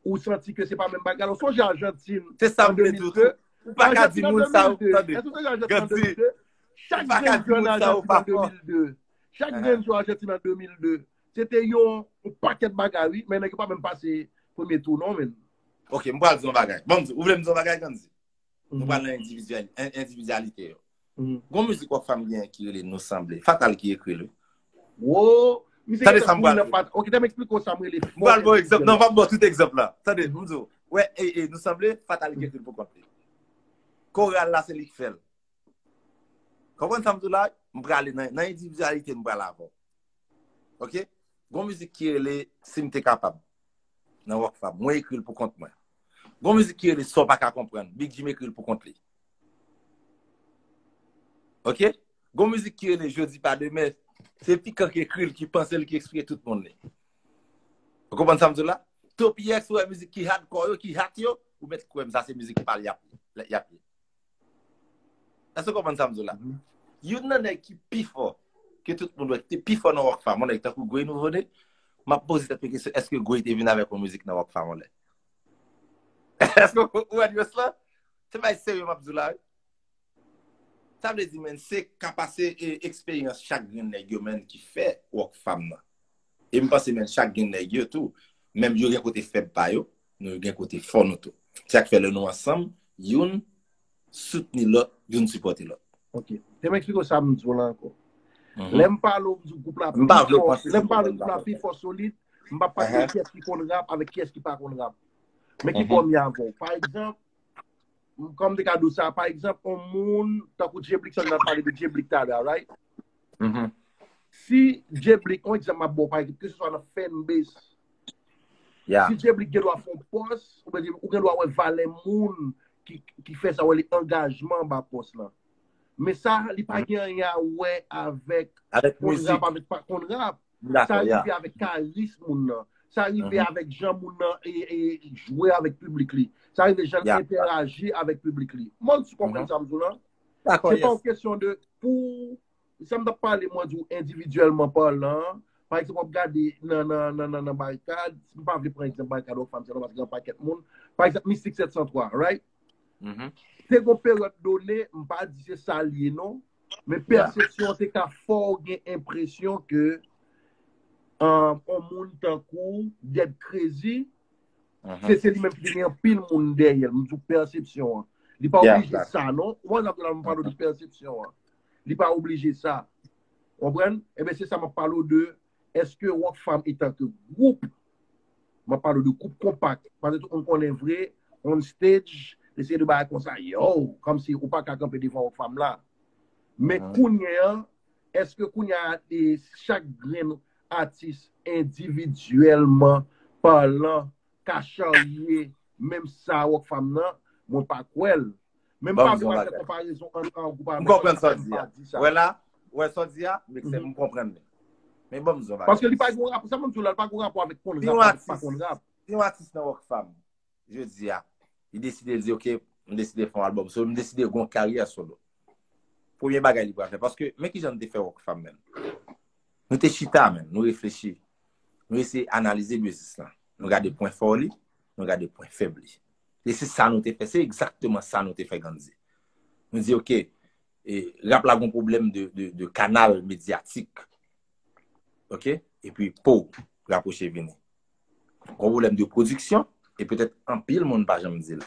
ou santi ke se pa menm bagay la. Ou sonje Ajantin an de mil de? Ou pa ka di moun sa yo, tande. Èske w sonje Ajantin an de mil de? Chak grenn jwè Ajantin an de mil de. Chak grenn jwè Ajantin an de mil de. Se te yon, yon pakèt bagay, wi, men nèg yo pa menm pase premye tou, non, menn. Ok, m pral di yon bagay. Bon, m di, ou vle m di yon bagay, Gandhi? Nou pral nan endividyal-, en-, endividyalite yo. Gon mizik Rockfam genyen ki rele Nou Sanble. Fatal ki ekri l, wi. Wo, misye gentan kouri nan Fatal. Ok, tande m eksplike w sa m rele fò. M pral ba w egzanp. Non, m p ap ba w tout egzanp la. Tande, m di w. Wè, e, e, Nou Sanble, Fatal ki ekri l pou kont li. Koral la, se li k fè l. Konprann sa m di w la? M prale nan, nan endividyalite, m pral avè w. Ok? Gon mizik ki rele Si m te kapab. Nan Rockfam. Mwen ekri l pou kont mwen. Gon mizik ki rele Sa w pa ka konprann. Big Jim ekri l pou kont li. Ok? Gon mizik ki rele Jodi pa demen. Se Pikan ki ekri l, ki panse l, ki eksplike tout moun li. Ou konprann sa m di w la? Topiyex, ou wè mizik ki hardcore yo, ki hot yo, ou mèt kwè m, sa se mizik pa l y ap, y ap ye. Èske w konprann sa m di w la? Youn nan nèg ki pi fò, ke tout moun wè, ki te pi fò nan Rockfam, yon nèg tankou Gwey Nouvo Ne, m ap poze tèt mwen kesyon, èske Gwey te vin avèk yon mizik nan Rockfam yon lè? Èske w, ou wè nyans lan? Se bagay serye m ap di w la, wi. Sa vle di, menn, se kapase e eksperyans chak grenn nèg yo, menn, ki fè Rockfam nan. E m panse menm chak grenn nèg yo tou, menm yo gen kote fèb pa yo, nou gen kote fò nou tou. Se sa k fè lè nou ansanm, youn soutni lòt, youn sipòte lòt. Ok. Te m eksplike w sa m di w la ankò. Lè m pale w, m di w gwoup la pi fò, lè m pale w gwoup la pi fò solid, m p ap pale de kiyès ki konn rap avèk kiyès ki pa konn rap. Men ki bò m ye avè w. Pa egzanp, kòman m te ka di w sa, pa egzanp, yon moun, tankou Djeblick, sa n ap pale de Djeblick talè a, right? Si Djeblick, yon egzanp m ap ba w, pa egzanp, keseswa nan fanbase, si Djeblick gen dwa fè yon pòs, ou gen, ou gen dwa wè valè moun ki, ki fè sa, wè li angajman anba pòs lan. Men sa, li pa gen anyen a wè avèk konn rap, avèk pa konn rap. Sa rive avèk karizm moun nan. Sa rive avèk jan moun nan e, e, jwe avèk piblik li. Sa rive jan l entèyaji avèk piblik li. Mwen, si w konprann sa m di w lan, se pa yon kesyon de pou, sa m t ap pale, mwen di w endividyèlman palan, pa egzanp, w ap gade nan, nan, nan, nan, nan Barikad, m pa vle pran egzanp Barikad Rockfam sèlman, paske gen yon pakèt moun. Pa egzanp, Mistik sèt san twa, right? Te gon peryòd done, m pa di se sa l ye non, men pèsepsyon an te ka fè w gen enpresyon ke, um, yon moun tankou Dead Crazy, se, se li menm ki te gen anpil moun dèyè l. M di w pèsepsyon an. Li pa oblije sa non. Ou wè, m ap pale de pèsepsyon an. Li pa oblije sa. Konprann? Ebyen, se sa m ap pale w de, èske Rockfam etanke gwoup, m ap pale w de gwoup konpak, paske tout moun konnen vre, on stage, Eseye de bagay konsa, yo, kòmsi ou pa ka kanpe devan Rockfam la. Men kounye an, èske kounye a, e, chak grenn atis endividyèlman palan ka charye menm sa Rockfam nan? Mwen pa kwè l. Men m pa vle pral fè konparezon ant an gwoup avèk lòt, m pa di sa. Wè la, wè sa w di a, m konprann li. Men ban m di w yon bagay. Paske li pa gen rapò, sa mwen di w la, li pa gen rapò avèk konn rap avèk pa konn rap. Si yon atis nan Rockfam, jodi a, li deside, li di, "Ok, m deside fè yon albòm solo, m deside gen yon karyè solo." Premye bagay li pral fè, paske men kijan nou te fè Rockfam, menm. Nou te chita, menm, nou reflechi. Nou eseye analize biznis lan. Nou gade pwen fò li, nou gade pwen fèb li. E se sa nou te fè, se egzakteman sa nou te fè Gandhi. Nou di, "Ok, e, rap la gon pwoblèm de, de, de kanal medyatik." Ok? Epi, po, rapwoche vini. Gon pwoblèm de pwodiksyon, e petèt anpil moun pa janm di l.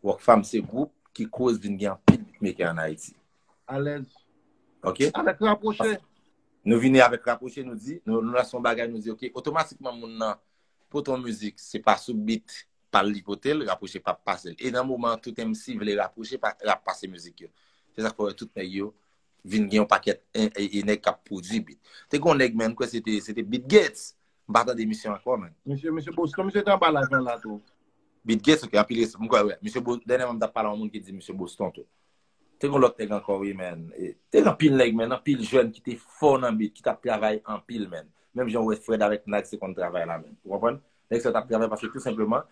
Rockfam se gwoup ki koz vin gen anpil beatmaker ann Ayiti. Alèz. Ok? Avèk Rapwoche. Nou vini avèk Rapwoche, nou di, nou, nou lanse yon bagay, nou di, ok, otomatikman moun nan pote yon mizik, se pa sou beat pa l li pote l, Rapwoche p ap pase l. E nan moman an, tout M C vle Rapwoche pa, rap pase mizik yo. Se sa k fè w wè tout nèg yo vin gen yon pakèt e, e, e nèg k ap pwodui beat. Te gen yon nèg, menm, m kwè se te, se te Beat Gates. M pa tande misye ankò, menm. Misye, misye Boston, misye te anba live lan la tou. Beat Gates, ok, anpil respè. M kwè, wè. Misye Bo-, dènyèman, m t ap pale a yon moun ki di misye Boston tou. Te gen lòt nèg ankò, wi, menm. E, te gen anpil nèg, menm, anpil jèn ki te fò nan beat, ki t ap travay anpil, menm. Menm jan w wè Fred avèk Nag se konn travay la, menm. Ou konprann? Nèg sa yo t ap travay paske tou senpleman,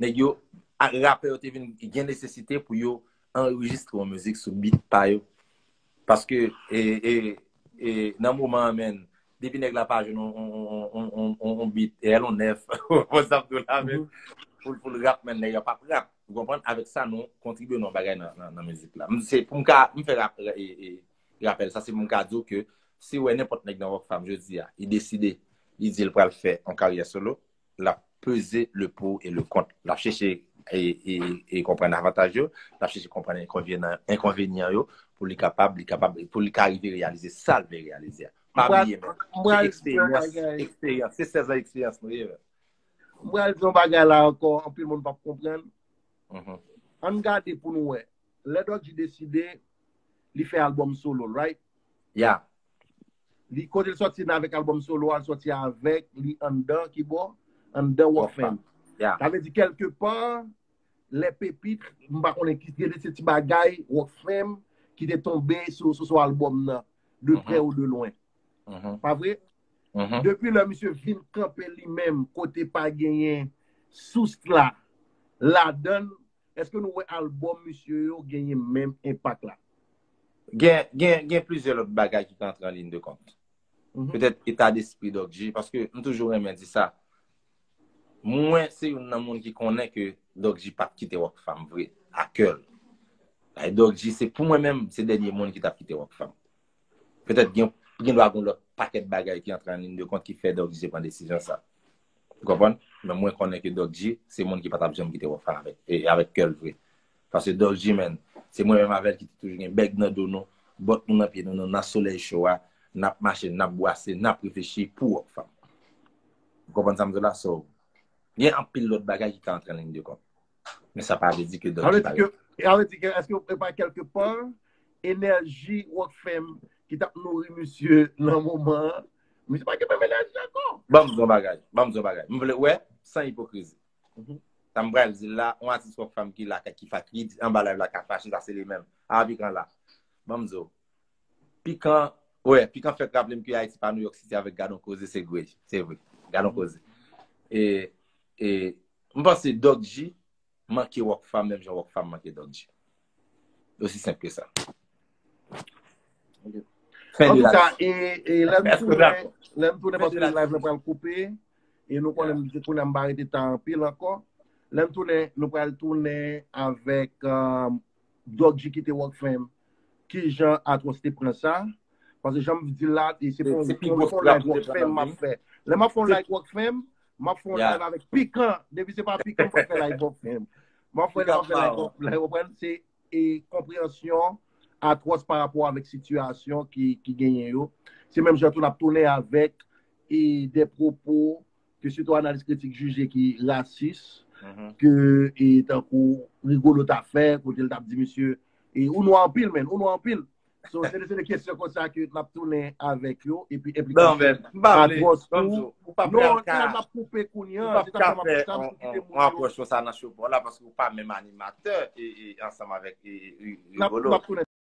nèg yo, a, rapè yo te vin gen nesesite pou yo anrejistre yon mizik sou beat pa yo. Paske, e, e, e, nan moman an, menm, depi nèg la pa jwenn yon, yon, yon, yon, yon, yon beat, e, L on F, pou sa m di w la, menm, pou, pou l rap, menm, nèg la p ap rap. Ou konprann? Avèk sa, nou kontribye nan yon bagay nan, nan, nan mizik la. M, se pou m ka, m fè rap, e, e, rapèl sa, se pou m ka di w ke si w wè nenpòt nèg nan Rockfam jodi a, li deside, li di l pral fè yon karyè solo, l ap peze le pour et le contre. L ap chèche e, e, e konprann avantaj yo, l ap chèche konprann enkonvenyan, enkonvenyan yo, pou li kapab, li kapab, pou li ka rive reyalize sa l vle reyalize a. Pa bliye, men, se eksperyans, eksperyans, se sèz an eksperyans nou ye, men. M pral di yon bagay la ankò, anpil moun p ap konprann. Ann gade pou nou wè. Lè Dòk G deside, li fè albòm solo l, right? Ya. Li, kote l sòti nan avèk albòm solo a, l sòti avèk li anndan ki bò? Anndan Rockfam. Ya. Sa vle di, kèlkepa, lè pepit, m pa konnen ki, gen de se ti bagay Rockfam ki te tonbe sou, sou, sou albòm nan, de prè ou de lwen. Pa vre? Depi lè misye vin kanpe li menm, kote pa genyen sous la, ladann, èske nou wè albòm misye yo genyen menm enpak la? Gen, gen, gen plizyè lòt bagay ki ka antre an liy de kont. Petèt eta despri Dòk G, paske m toujou renmen di sa. Mwen, se youn nan moun ki konnen ke Dòk G p ap kite Rockfam vre, a kè l. E Dòk G, se pou mwen menm, se dènye moun ki t ap kite Rockfam. Petèt gen, gen dwa gen lòt pakèt bagay ki antre an liy de kont ki fè Dòk G pran desizyon sa. Ou konprann? Men mwen konnen ke Dòk G, se moun ki pa t ap janm kite Rockfam avèk, e, avèk kè l vre. Paske Dòk G, menm, se mwen menm avè l ki te toujou gen bèg nan do nou, bòt nou nan pye nou, nou nan solèy cho a, n ap mache, n ap bwase, n ap reflechi pou Rockfam. Ou konprann sa m di w la? So, gen anpil lòt bagay ki ka antre an liy de kont. Men sa pa vle di ke Dòk G pa la. Sa vle di ke, èske e pa kèlkepa, enèji Rockfam ki t ap nouri misye nan moman an, misye pa gen menm enèji ankò. Ban m di w yon bagay, ban m di w yon bagay. M vle, wè, san ipokrizi. Sa m pral di l la, yon atis Rockfam ki la, ki fa-, ki anba live la ka fache, sa se li menm. A, Pikan la. Ban m di w. Pikan, wè, Pikan fèk raple m ke Ayiti pa New York City avèk Gadon Koze, se vre, se vre. Gadon Koze. E, e, m panse Dòk G manke Rockfam menm jan Rockfam manke Dòk G. Osi senp ke sa. Antouka, e, e lè m tounen, lè m tounen, paske live lan pral koupe, e nou konnen m di kounye a m pa rete ta anpil ankò. Lè m tounen, nou pral tounen avèk, um, Dòk G kite Rockfam. Kijan Atwòs te pran sa? Paske jan m di l la, e se pa yon, se pi gwo frap li te pran nan vi m. Lè m ap fè yon live Rockfam, m ap fè yon live avèk Pikan. Depi se pa Pikan, m p ap fè live Rockfam. M ap fè, m ap fè live Rockfam. Ou konprann? Se e konpreyansyon Atwòs pa rapò avèk sitiyasyon ki, ki genyen yo. Se menm jan tou n ap tounen avèk e de pwopo ke sèten analiz kritik jije ki rasis, ke e, tankou Rigolo ta fè, kote l t ap di misye, e ou nwa anpil, men, ou nwa anpil. So, se de, se de kesyon konsa ke n ap tounen avèk yo, epi enplikasyon Atwòs tou. Non, n ap koupe kounye a, se ta fè m ap kite moun yo. Apwòch konsa nan show pa w la, paske ou pa menm animatè e, e ansanm avèk e, e, Rigolo.